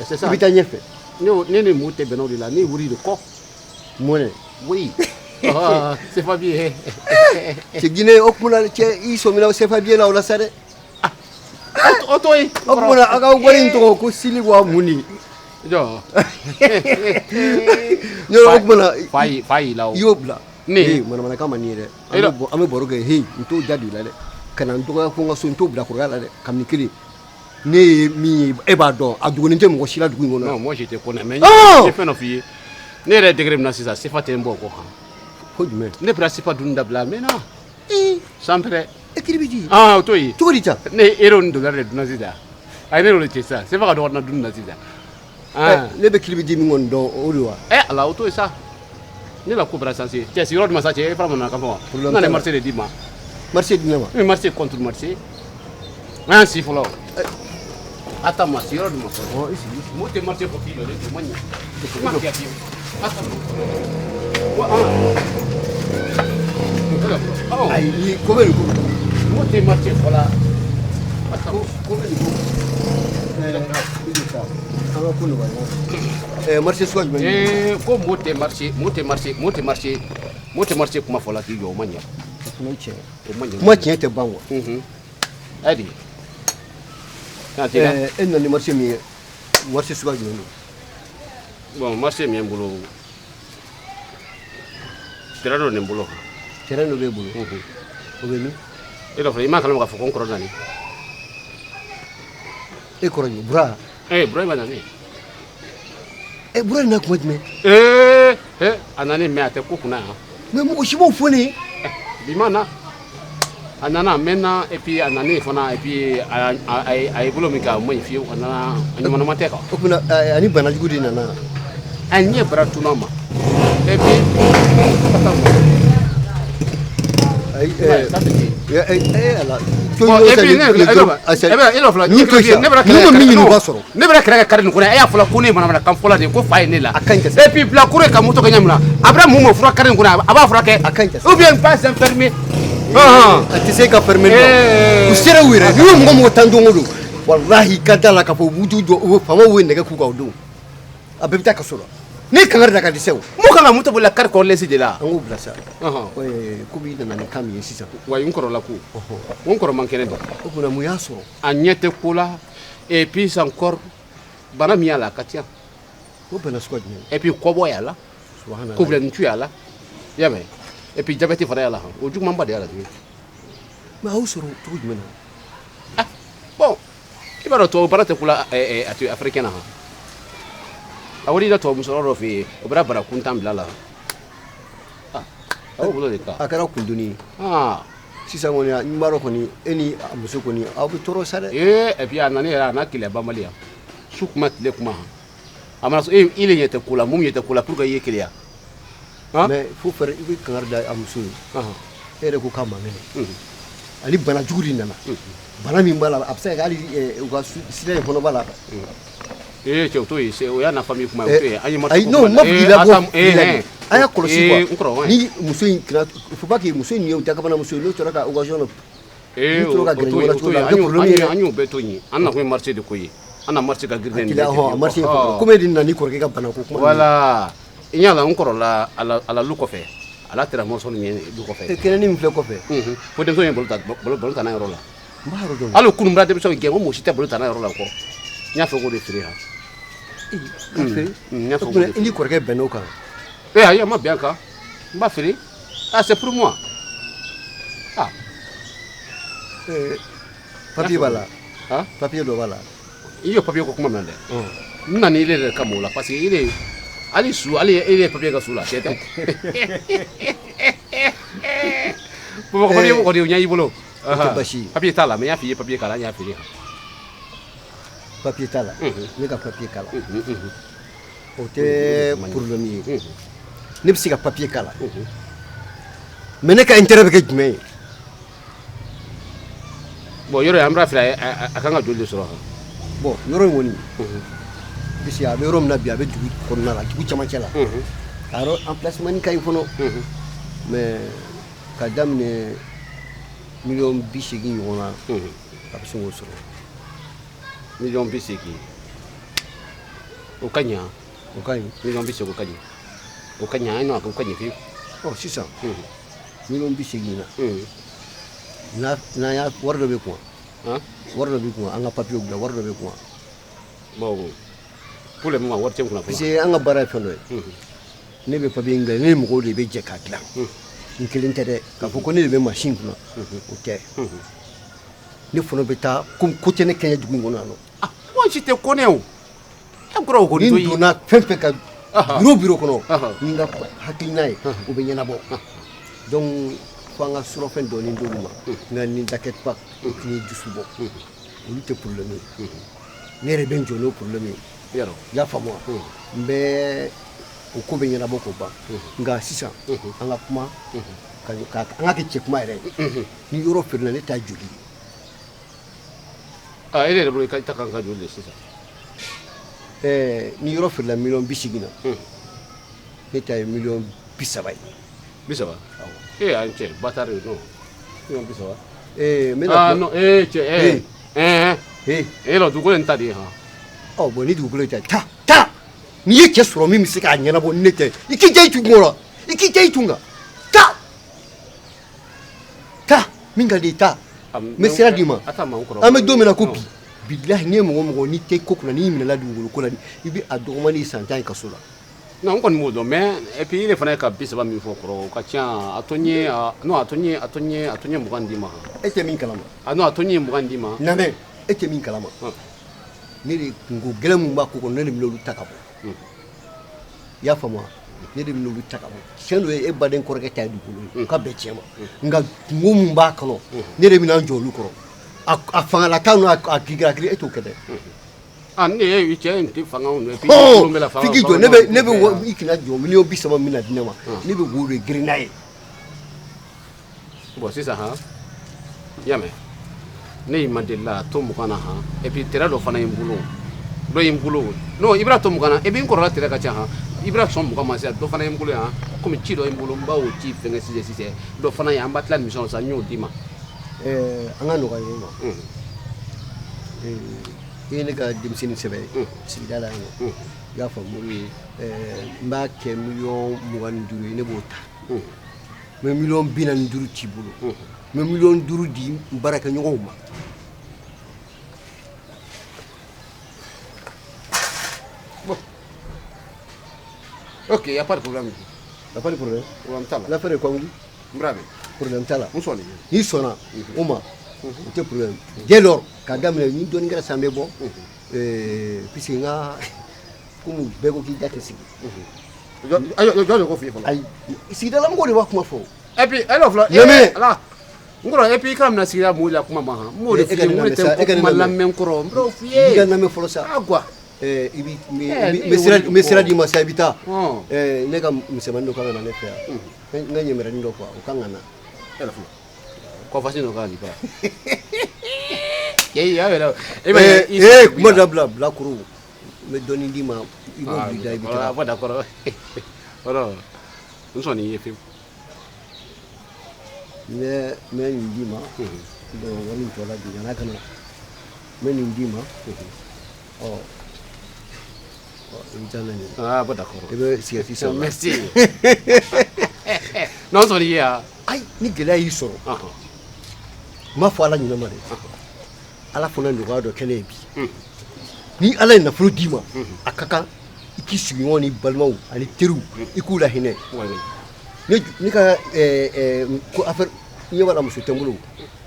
C'est ça. I bɛ taa ɲɛfɛ. Ne ni mun tɛ bɛnna o de la, ne ye wari de kɔ. Mɔnɛ. Oui. Ah, c'est pas bien. Cɛ Guinée, o kuma na, cɛ, i sɔmina CFA billet la o la sa dɛ. O to yen. O kuma na, a ka wari in tɔgɔ ko sili wa mun de? Jɔ. Yɔrɔ o kuma na. Fa y'i la o. I y'o bila. Ne. Ee, manamanakan man di n ye dɛ. An bɛ baro kɛ, hey, n t'o da don i la dɛ. Ka na n dɔgɔya fo n ka so, n t'o bila kɔrɔkɛ la dɛ. Kabini kelen. Ne ye min ye, e b'a dɔn, a dogolen tɛ mɔgɔ si la dugu in kɔnɔ. Non, moi je te connais, mais Ah! n ye fɛn dɔ f'i ye. Ne yɛrɛ degré min na sisan, CFA tɛ n bɔ o kɔ han. Ko jumɛn? Ne bɛna CFA dunni dabila a mɛnna. Sans prêt. E kiri bɛ di. Ah, o to yen. Cogo di tan? Ne ye euro ni dollar de dunna sisan. A ye ne n'o de cɛ sisan. CFA ka dɔgɔ na dunni na sisan. Ah. Ne bɛ kiri bɛ di min kɔni dɔn, o de wa? Eh, ala, o to yen sa. Ne la ko bɛra sanse. Cɛ, sigiyɔrɔ di ma sa, cɛ, e fana ma na ka fɔ wa? Problème N nana t'a la. marché de d'i ma. Marché di ne ma. N bɛ marché contre marché. An y'an si fɔlɔ. Attends ma, sigiyɔrɔ di ma fɔlɔ. Ɔ, i sigi. Mɔgɔ tɛ marché fɔ k'i jɔlen to, o ma ɲɛ. I ma kɛ fiyewu. Attends. Wa, ah. Ayi, ni ko bɛ nin ko. Mɔgɔ tɛ marché fɔ la. Attends. Ko bɛ nin ko. Ɛɛ, i jɔ sa. An ka ko nɔgɔya ɲɔgɔn fɛ. Ɛɛ, marché suguya jumɛn? Eh, ko mɔgɔ tɛ marché, mɔgɔ tɛ marché, mɔgɔ tɛ marché, mɔgɔ tɛ marché kuma fɔ la k'i jɔ, o ma ɲɛ. O fana ye tiɲɛ ye. O ma ɲɛ. Kuma tiɲɛ tɛ ban quoi. Ayi. Ɛɛ, e nana ni marché min ye, marché suguya jumɛn don? Bon, marché min bɛ n bolo, terrain dɔ de n bolo. Terrain dɔ b'e bolo? O bɛ min? E dɔ fana, i m'a kalama k'a fɔ ko n kɔrɔ nana. E kɔrɔ jumɛn? Bura? Eh, Burahima nana. Eh, Bura nana kuma jumɛn? Eh, eh, a nana mais a tɛ ko kunna yan. Mais mɔgɔ si m'o fɔ ne ye. Bi ma na. A nana a mɛnna, et puis a nana fana, et puis a ye bolo min kɛ, a ma ɲi fiyewu, a nana a ɲumanama tɛ quoi. O tuma ani banajugu de nana. A ɲɛ bara tunna ma. Et puis Ayi, ɛɛ, ɛɛ, ala. Bon, et puis ne Ninnu ma min ɲini u b'a sɔrɔ. Ne bɛna kɛlɛ kɛ kari nin kɔnɔ, e y'a fɔla ko ne ye manamanakan fɔla de ye, ko fa ye ne la. A ka ɲi ka Et puis bilakoro ye ka moto kɛ ɲɛ min na, a bɛna mun ma fura kari nin kɔnɔ, a b'a furakɛ. A ka ɲi ka Ou bien pas infirmier. A tɛ se ka fermer Eh. u sera u yɛrɛ, n'i ye mɔgɔ mɔgɔ tan don o don, walahi, ka da la k'a fɔ u b'u t'u jɔ, u bɛ faamaw ye nɛgɛ k'u kan o don, a bɛɛ bɛ taa kaso la. Ne kangari da ka dɛsɛ o. Mun kan ka moto bolila kari kɔrɔlen si de la? An k'o bila sa. Komi i nana ni kan min ye sisan. Wa n kɔrɔla ko. N kɔrɔ man kɛnɛ dɔn. O tuma mun y'a sɔrɔ? A ɲɛ tɛ ko la, et puis encore bana min y'a la, a ka ca. O bana suguya jumɛn? Et puis kɔbɔ y'a la. Subhanallah. Kubilɛnincu y'a la. I y'a mɛn? Et puis diabète fana y'a la han. O jugumanba de y'a la tuguni. Mais a y'o sɔrɔ cogo jumɛn na? Ah, bon, i b'a dɔn tubabu bana tɛ ko la, a tɛ africain na han. A wari da tubabu musokɔrɔba dɔ fɛ yen, o bɛna bara kuntan bila la. Ah, a b'o bolo de kan. A kɛra kundoni ye. Ah. Sisan kɔni, n b'a dɔn kɔni, e ni a muso kɔni, aw bɛ tɔɔrɔ sa dɛ. Ee, et puis a nana yɛrɛ, a n'a keleya banbali yan, su kuma, tile kuma. A mana e i le ɲɛ tɛ ko la, mun ɲɛ tɛ ko la pour que i ye keleya. Mais faut faire, i bɛ kangari da a muso ye. E yɛrɛ ko k'a man kɛnɛ, ani bana jugu de nana, bana min b'a la, a bɛ se ka kɛ hali u ka sida in fana b'a la. Ee cɛ, o t'o ye, o y'a na famille kuma ye, o t'o ye, an ye Ayi, non, n ma fɔ k'i labɔ fili la dɛ. A y'a kɔlɔsi quoi, ni muso in kɛra, il faut pas que muso in ye dakabana muso ye, n'o tora ka occasion na, n'u tora ka gɛrɛ ɲɔgɔn na cogo dɔ la, a bɛ kɛ problème ye dɛ. An y'o bɛɛ to yen, an nakun ye marché de ko ye, an na marché ka girin. Hakili hɔn, a marché in fɔ komi e de nana ni kɔrɔkɛ ka bana ko kuma. Voilà, i ɲa la, n kɔrɔla a la lu kɔfɛ, a la tɛrɛ mɔsɔn ɲɛ lu kɔfɛ. E kɛnɛni min filɛ kɔfɛ. Fo denmisɛnw ye balo ta, balo ta n'a yɔrɔ la. N b'a yɔrɔ dɔn. Hali kunun bɔra denmisɛnw gɛn ko mɔgɔ si tɛ balo ta n'a yɔrɔ la o kɔ, n y'a fɔ k'o de feere han. K'a feere? N y'a fɔ k'o de I ni kɔrɔkɛ bɛnn'o kan? Eh, ayi, a ma bɛn a kan, n b'a feere. Ah, c'est pour moi, ah. Papier b'a la? Ah. Papier dɔ b'a la? I y'o papier ko kuma min na dɛ, n nana ile yɛrɛ kama o la, parce que ile hali su, hali e ye papier ka su la, cɛ tɛ Bamakɔ papier kɔni, o ɲɛ y'i bolo. O tɛ baasi ye. Papier t'a la, mais n y'a f'i ye, papier k'a la, n y'a feere. Papier t'a la? Ne ka papier k'a la, o tɛ problème ye. Ne bɛ se ka papier k'a la, mais ne ka intérêt bɛ kɛ jumɛn ye? Bon, yɔrɔ in, an b'a feere, a kan ka joli de sɔrɔ? Bon, yɔrɔ in kɔni, puisque a bɛ yɔrɔ min na bi, a bɛ dugu kɔnɔna la, dugu camancɛ la, a yɔrɔ emplacement ka ɲi fɔlɔ, mais ka daminɛ miliyɔn 80 ɲɔgɔn na, a bɛ se k'o sɔrɔ. Miliyɔn 80, o ka ɲi. O ka ɲi. Miliyɔn 80, o ka ɲi, o ka ɲi, an o ka ɲi fiyewu. Ɔ, sisan miliyɔn 80 na, n'an y'a wari dɔ bɛ kun, wari dɔ bɛ kun, an ka papiyew dilan, wari dɔ bɛ kun. Bon, pour le moment, wari tɛ n kunna fɔlɔ. Parce que an ka baara ye fɛn dɔ ye, ne bɛ papiye in dilan, ne ni mɔgɔw de bɛ jɛ k'a dilan, n kelen tɛ dɛ. K'a fɔ ko ne de bɛ machine kunna, o tɛ. Ne fana bɛ taa ko ko tɛ ne kɛɲɛ dugu in kɔnɔ yan nɔ. Moi, je te connais o. E kɔrɔ o kɔni Ni to n yen. donna fɛn fɛn ka bureau kɔnɔ ni n ka hakilina ye, o bɛ ɲɛnabɔ. Donc fo an ka surɔfɛn dɔɔni d'olu ma, nka ne t'inquiète pas, o t'i dusu bɔ, olu tɛ problème ye. Ne yɛrɛ bɛ n jɔ n'o problème ye. Yarɔ. I y'a faamu wa? N bɛ o ko bɛ ɲɛnabɔ k'o ban. Nka sisan, an ka kuma ka an ka kɛ cɛ kuma yɛrɛ ye. Ni yɔrɔ feerela, ne ta joli ye? Ah, e yɛrɛ bolo, i ta kan ka joli de sisan? Ɛɛ, ni yɔrɔ feerela miliyɔn 80 na, ne ta ye miliyɔn 30 ye. 30? Ee, an cɛ bâtard, non, miliyɔn 30. Ee, n bɛna Ah non, ee cɛ, ee ɛɛ ee e la dugukolo in ta de ye han. Ɔ bon, ni dugukolo ta, taa taa, n'i ye cɛ sɔrɔ min bɛ se k'a ɲɛnabɔ ni ne tɛ, i k'i ja i tun kɔrɔ, i k'i ja i tun kan, taa taa, min ka di i taa, n bɛ sira d'i ma. A ta ma n kɔrɔ. An bɛ don min na ko bi, bilahi, n'i ye mɔgɔ mɔgɔ n'i tɛ ko kunna, n'i minɛla dugukolo ko la, i bɛ a dɔgɔmani san 10 ye kaso la. Non, n kɔni b'o dɔn, mais et puis ile fana ye ka 30 min fɔ kɔrɔ, o ka ca. A to n ye, non, a to n ye, a to n ye, a to n ye 20 d'i ma. E tɛ min kalama. Ah non, a to n ye 20 d'i ma. Lamɛn, e tɛ min kalama, ne de kunko gɛlɛn min b'a ko kɔnɔ, ne de bɛna olu ta ka bɔ. I y'a faamu wa? Ne de bɛna olu ta ka bɔ. Tiɲɛ don, e baden kɔrɔkɛ ta ye dugukolo ye, o ka bɛn tiɲɛ ma, nka kunko min b'a kɔnɔ, ne de bɛna n jɔ olu kɔrɔ. A fangalata n'o a kirikira, e t'o kɛ dɛ. Ah, ne ye cɛ in tɛ fanga et puis bɛ la f'i k'i jɔ, ne bɛ i kana jɔ miliyɔn 30 min na di ne ma, ne bɛ wo de girin n'a ye. Bon, sisan han, i y'a mɛn, ne y'i ma deli la, a to 20 na han. Et puis terrain dɔ fana ye n bolo, dɔ ye n bolo, non, i bɛna to 20 na, et puis n kɔrɔla terrain ka ca han. I bɛna sɔn 20 ma sisan, dɔ fana ye n bolo yan, komi ci dɔ ye n bolo, n b'a o ci fɛngɛ sisan sisan, dɔ fana ye, an b'a tila mission sisan, n y'o d'i ma. Ɛɛ, an ka nɔgɔya ɲɔgɔn ma. I ye ne ka denmisɛnnin sɛbɛ ye sigida la yan nɔ, i y'a faamu? Ɛɛ, n b'a kɛ miliyɔn 25 ye, ne b'o ta. N bɛ miliyɔn 45 t'i bolo, n bɛ miliyɔn 5 di n baarakɛɲɔgɔnw ma. Bon. Ok, y a pas de problème. Y a pas de problème. Problème t'a la. L'affaire est conclue. N b'a mɛn. Problème t'a la. N sɔnna. N'i sɔnna o ma, o tɛ problème. Dès lors k'a daminɛ ni dɔɔnin kɛra sisan, an bɛ bɔ, puisque n ka komi bɛɛ ko k'i da tɛ sigi. Jɔn de ko f'i ye fɔlɔ? Ayi, sigidalamɔgɔw de b'a kuma fɔ. Et puis, e filɛ. Lamɛn. Ala. N kɔrɔ et puis i kana mina sigida mɔgɔw la kuma ma han. N b'o de f'i ye, n ko ne tɛ E ka n nin kuma lamɛn. lamɛn kɔrɔ, n b'o f'i I ye. ka lamɛn fɔlɔ sa. Ah quoi. I bi Ne n bɛ sira ye n bɛ sira d'i ma sa, i bɛ taa. Ɔn. Ne ka misɛnmanin dɔ kan ka na ne fɛ yan. N ka ɲɛmɛrɛnin dɔ quoi, o kan ka na. Yala fɔlɔ. Kɔfasi dɔ kan ka n'i bara. Cɛ y'a yɛrɛ. E b'a ye i Kuma dabila bilakoro. N bɛ dɔɔnin d'i ma, i b'o bila i da, i bɛ Ah, taga. bon, d'accord. Voilà. N sɔnni i ye fiyewu. N bɛ nin d'i ma. Donc wari in tɔ la bi yan'a ka na. N bɛ nin d'i ma. Ɔ ɔ, i bɛ taa n'a ye. Ah, bon, d'accord. I bɛ sigɛriti san. Merci. Non, n sɔnni i ye ah. Ayi, ni gɛlɛya y'i sɔrɔ. N b'a fɔ Ala ɲinɛ ma dɛ. Ala fana nɔgɔya dɔ kɛ ne ye bi. Ni Ala ye nafolo d'i ma, a ka kan i k'i sigiɲɔgɔn ni balimaw ani teriw, i k'u lahinɛ. Oui, oui. Ne ka ɛɛ ɛɛ ko affaire ɲɛ b'a la, muso tɛ n bolo.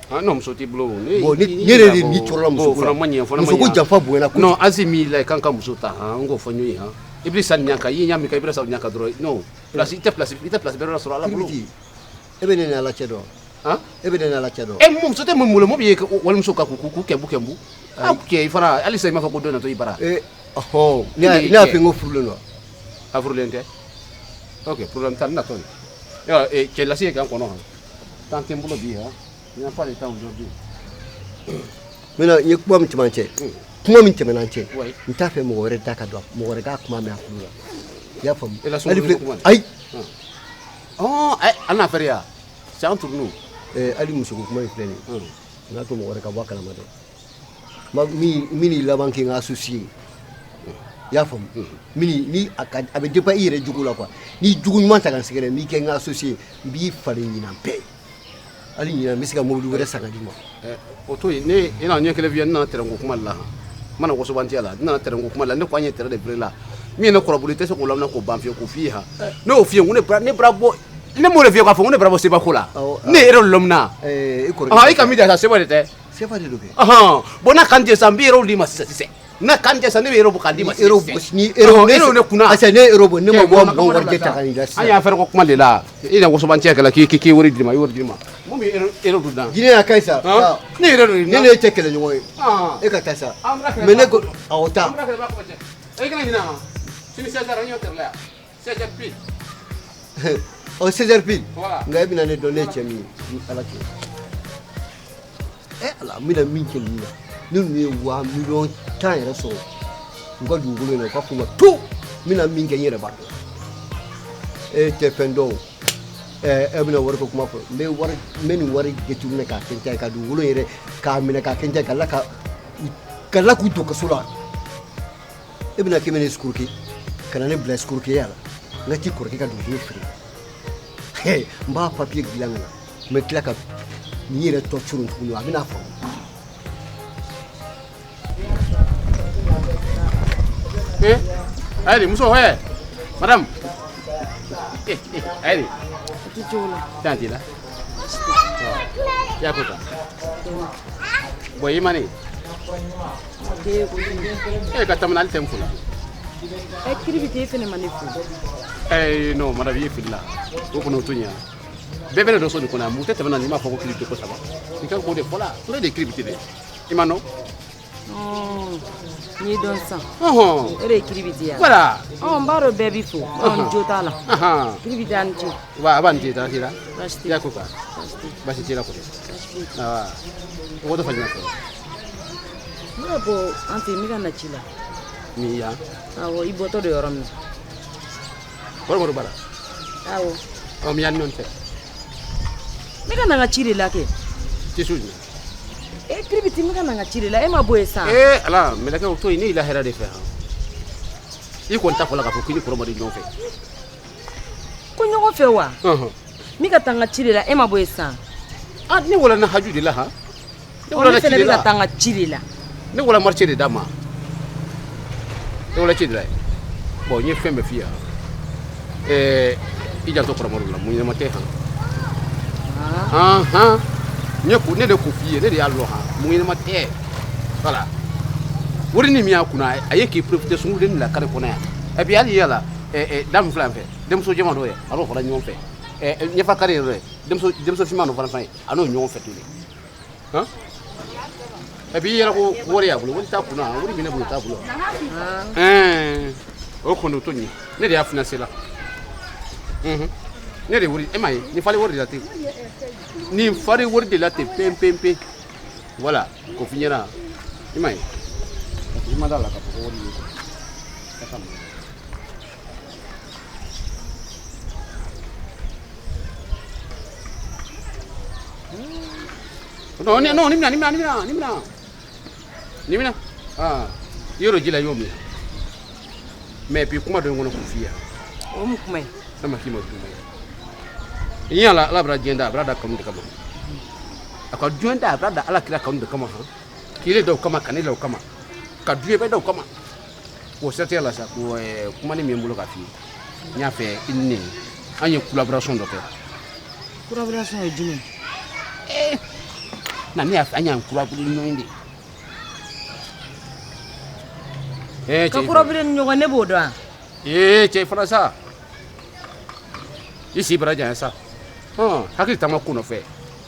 Ah non, muso t'i bolo. Ne Bon, ne yɛrɛ de ni tɔɔrɔla musoko la. la. Fana ma ɲɛ, fana ma Musoko ɲɛ. janfa bonyana kojugu. Non, asi mi la kan ka muso ta han, n k'o fɔ ɲɔgɔn ye han. I bɛ sa ɲa kan, i ye ɲa min kɛ, i bɛ sa ɲa kan dɔrɔn. Non, place i tɛ place i tɛ place bɛrɛ sɔrɔ Ala bolo. Kiribiti, e bɛ ne ni Ala cɛ dɔn. Han? E bɛ ne ni Ala cɛ dɔn. E muso tɛ mun bolo, mun b'i ye walimuso kan k'u kɛnbu kɛnbu. Ah, cɛ i fana hali sisan i m'a fɔ ko dɔ natɔ i bara. Ɔhɔn, ne y'a fɔ n ko furulen don. A furulen tɛ. Ok, problème t'a la, n natɔ ye. Yɔrɔ cɛ lase ye k'an kɔnɔ han. Temps tɛ n bolo bi han. Il n'y a pas de temps aujourd'hui. Maintenant, n ye kuma min tɛmɛ an cɛ, kuma min tɛmɛna an cɛ, Oui. n t'a fɛ mɔgɔ wɛrɛ da ka don, mɔgɔ wɛrɛ k'a kuma mɛn a tulo la. I y'a faamu? E la Hali sunkurunin filɛ kuma de. ayi. Oh, eh, an n'a fɛrɛ ya. C'est entre nous. Hali musoko kuma in filɛ nin ye. N k'a to mɔgɔ wɛrɛ ka bɔ a kalama dɛ. Ma min n'i laban kɛ n ka associé ye. I y'a faamu? Min ni a ka a bɛ dépend i yɛrɛ jogo la quoi. N'i jogo ɲuman ta ka n sɛgɛrɛ, n b'i kɛ n ka associé ye, n b'i falen ɲinan bɛɛ. Hali ɲinan n bɛ se ka mobili wɛrɛ san ka d'i ma. O to yen, ne i na ɲɛ kelen f'i ye, n nana terrain ko kuma de la han. N mana wasobantiya la, n nana terrain ko kuma de la, ne ko an ye terrain de feere la. Min ye ne kɔrɔbolo, i tɛ se k'o lamɛn k'o ban fiyewu k'o f'i ye han. Ne y'o f'i ye, n ko ne bara bɔ, ne m'o de f'i ye k'a fɔ ko ne bara bɔ sebako la. Ne yɛrɛ de lɔmina. I kɔrɔkɛ. Ɔhɔn, i ka min di yan sa, seba de tɛ. Sefa de don kɛ. Ɔhɔn, bon n'a kan tɛ sisan, n bɛ yɔrɔw d'i ma sisan sisan. N'a kan tɛ sisan, ne bɛ yɔrɔ bɔ k'a d'i ma sisan. Euro Sisan. ni euro Ɔhɔn, euro ne kunna. Asa ne euro bɔ, ne ma Cɛ, bɔ mɔgɔ mɔgɔ ma warijɛ ta ka n'i la sisan. An y'a fɛrɛ ko kuma de la. I na wasobancɛ kɛla k'i wari di ma, i wari di ma. Mun bɛ euro dun na? Jinɛ y'a kaɲi sa. Han? Ne yɛrɛ de Ne ne tɛ kɛlɛɲɔgɔn ye. Ah. E ka taa sa. An bɛna kɛlɛ Mais ne ba ko kɔ. awɔ taa. An bɛna kɛlɛ ba kɔ cɛ. E kana ɲinɛ han. Sini 16 heures an ɲɔ tɛrɛ la yan. 16 heures pile. Ɔ 16 heures pile. Voilà. Nka e bɛna ne dɔn ne ye cɛ min ye ni Ala cɛ. Ala, n bɛna min kɛ ninnu na. Ni ninnu ye 10 miliyɔn yɛrɛ sɔrɔ u ka dugukolo in na, u ka f'u ma tu, n bɛna min kɛ n yɛrɛ b'a dɔn. E tɛ fɛn dɔn o. E bɛna wari ko kuma fɔ. N bɛ wari, n bɛ nin wari détourner k'a kɛ n ta ye, ka dugukolo in yɛrɛ k'a minɛ k'a kɛ n ta ye, ka tila k'u don kaso la. E bɛna k'i bɛ ne escroquer, ka na ne bila escroquer la. N ka t'i kɔrɔkɛ ka dugukolo feere. N b'a papier dilan ka na. N bɛ tila ka nin yɛrɛ tɔ coron tuguni, a bɛna faamu. Eh, ayi muso hɛ. Madame. Eh, eh, ayi. Ti cogo la. Tan t'i la. Ya ko ta. Bon, i ma ne. E ka tɛmɛ hali tɛ n fo la. Ɛ kiribiti, e fɛnɛ ma ne fo. Eh non, madame, i ye fili la. O kɔni o to ɲɛ. Bɛɛ bɛ ne dɔn so nin kɔnɔ yan. Mun tɛ tɛmɛ na n'i m'a fɔ ko kiribiti ko saba. I kan k'o de fɔ la. Ne de ye kiribiti de. I ma nɔ? N y'i dɔn sisan. Ɔhɔn. E de ye kiribiti ye. Voilà. Ɔ n b'a dɔn bɛɛ b'i fo. Ɔ n jo t'a la. Ahan. Kiribiti a ni ce. Wa a b'a ni ce t'a la. Baasi tɛ. I y'a ko kan. Baasi tɛ. Baasi t'i la kɔni. Baasi foyi tɛ. Awa. O ko dɔ fa ɲɛna fɔlɔ. Ne ka bɔ an fɛ yen, n bɛ ka na ci la. Min yan. Awɔ, i bɔtɔ don yɔrɔ min na. Kɔrɔbɔrɔ bara. Awɔ. Ɔ min y'an ni ɲɔgɔn cɛ. N bɛ ka na n ka ci de la kɛ. Ci su jumɛn? E kiribiti, n bɛ ka na n ka ci de la, e ma bɔ yen sisan. Ee Ala, mɛlɛkɛ o to yen, ne y'i lahara de fɛ han. I kɔni t'a fɔ la k'a fɔ k'i ni kɔrɔ ma di ɲɔgɔn fɛ. Ko ɲɔgɔn fɛ wa? Ɔhɔn. N bɛ ka taa n ka ci de la, e ma bɔ yen sisan. Ah, ne wala na haju de la han. Ne Ɔ wala ne na ci fɛnɛ de bɛ ka la. taa n ka ci de la. Ne wala marché de d'a ma. Ne wala ci de la ye. Bon, n ye fɛn bɛɛ f'i ye han. Ɛɛ, i janto kɔrɔmɔrɔ la, mun ɲɛnama tɛ han. Han han. N ye ko ne de ko f'i ye, ne de y'a lɔ han. Mun ɲɛnama tɛ. Voilà. Wari ni min y'a kunna, a ye k'i profiter sunkurudennin la carré kɔnɔ yan. Et puis hali yala, ɛ ɛ da min filɛ yan fɛ, denmuso jɛman dɔ ye, a n'o fara ɲɔgɔn fɛ. Ɛ ɲɛfa carré yɛrɛ. Denmuso finman dɔ fana fana ye a n'o ɲɔgɔn fɛ tuguni han et puis i yɛrɛ ko wari y'a bolo wari t'a kunna wari bɛ ne bolo t'a bolo ɛɛ o kɔni o to nin ye ne de y'a financer la ne de wari e m'a ye nin falen wari de la ten nin falen wari de la ten pen pen pen voilà k'o f'i ɲɛna i m'a ye parce que i ma d'a la k'a fɔ ko wari ye ka faamu. Non, non, ni mina, ni mina, ni mina, ni mina. Ni mina. Ah, yɔrɔ ji la y'o min. Mais puis kuma dɔ in kɔnɔ k'o f'i ye. O mun kuma ye? Ne ma k'i ma kuma ye. I ɲɛ la Ala bɛna diɲɛ da a bɛna da kanu de kama. A ka diɲɛ da a bɛna da Ala kira kanu de kama han. K'i da o kama ka ne da o kama. Ka diɲɛ bɛɛ da o kama. O siratigɛ la sa ko kuma ni min bɛ n bolo k'a f'i ye. N y'a fɛ i ni ne an ye collaboration dɔ kɛ. Collaboration ye jumɛn ye? Na ne y'a fɛ an y'an collaborer ɲɔgɔn de. Eh, ka collaborer ni ɲɔgɔn ne b'o dɔn wa? Ee cɛ fana sa i si bara janya sa hɔn hakili taama ko nɔfɛ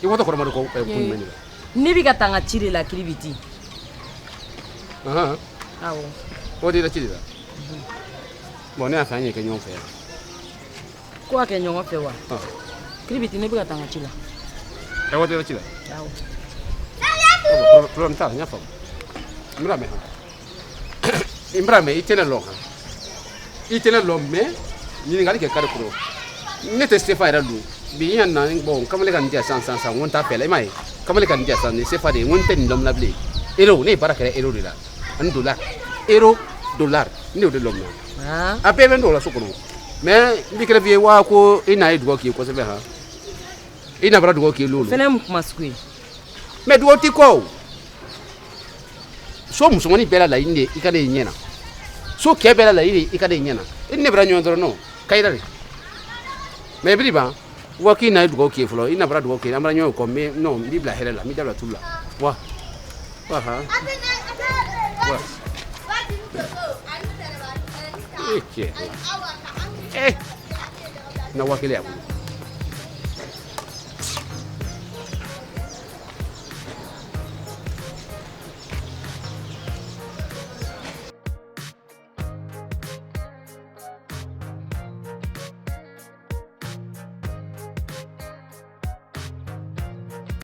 i watɔ kɔrɔma ko kun jumɛn de la? Ne bɛ ka taa n ka ci de la kiribiti. Awɔ. O de la ci de la. Bon ne y'a fɛ an ye kɛ ɲɔgɔn fɛ yan. Ko a kɛ ɲɔgɔn fɛ wa? Kiribiti ne bɛ ka taa n ka ci la. Ɛ o de la ci la. Awɔ. Problème t'a la n y'a faamu. N bɛna mɛn n bɛna mɛn i tɛ ne lɔn han i tɛ ne lɔn mais ɲininkali kɛ kari kɔrɔ ne tɛ sefa yɛrɛ dun bi n y'a na bon kamalen ka nin diya sisan sisan sisan n ko n t'a fɛ la i m'a ye kamalen ka nin diya sisan nin sefa de ye n ko n tɛ nin lɔn bilen euro ne ye baara kɛra euro de la ani dollar euro dollar ne y'o de lɔn minɛ a bɛɛ bɛ n dɔw la so kɔnɔ mais n b'i kɛrɛ f'i ye wa ko i n'a ye dugawu k'i ye kosɛbɛ han i n'a bɔra dugawu k'i ye lolo fɛnɛ mun kuma sugu ye mais dugawu t'i kɔ o so musomannin bɛɛ la laɲini de i ka ne ye ɲɛ na so kɛ bɛɛ la laɲini i ka ne ye ɲɛ na i ni ne bɛra ɲɔgɔn dɔrɔn non ka yira de mais biri ban wa k'i na ye dugawu k'i ye fɔlɔ i na bɔra dugawu k'i ye an bɔra ɲɔgɔn kɔ mais non n b'i bila hɛrɛ la n b'i dabila tulu la wa wa han wa e cɛ eh na 1000 y'a bolo.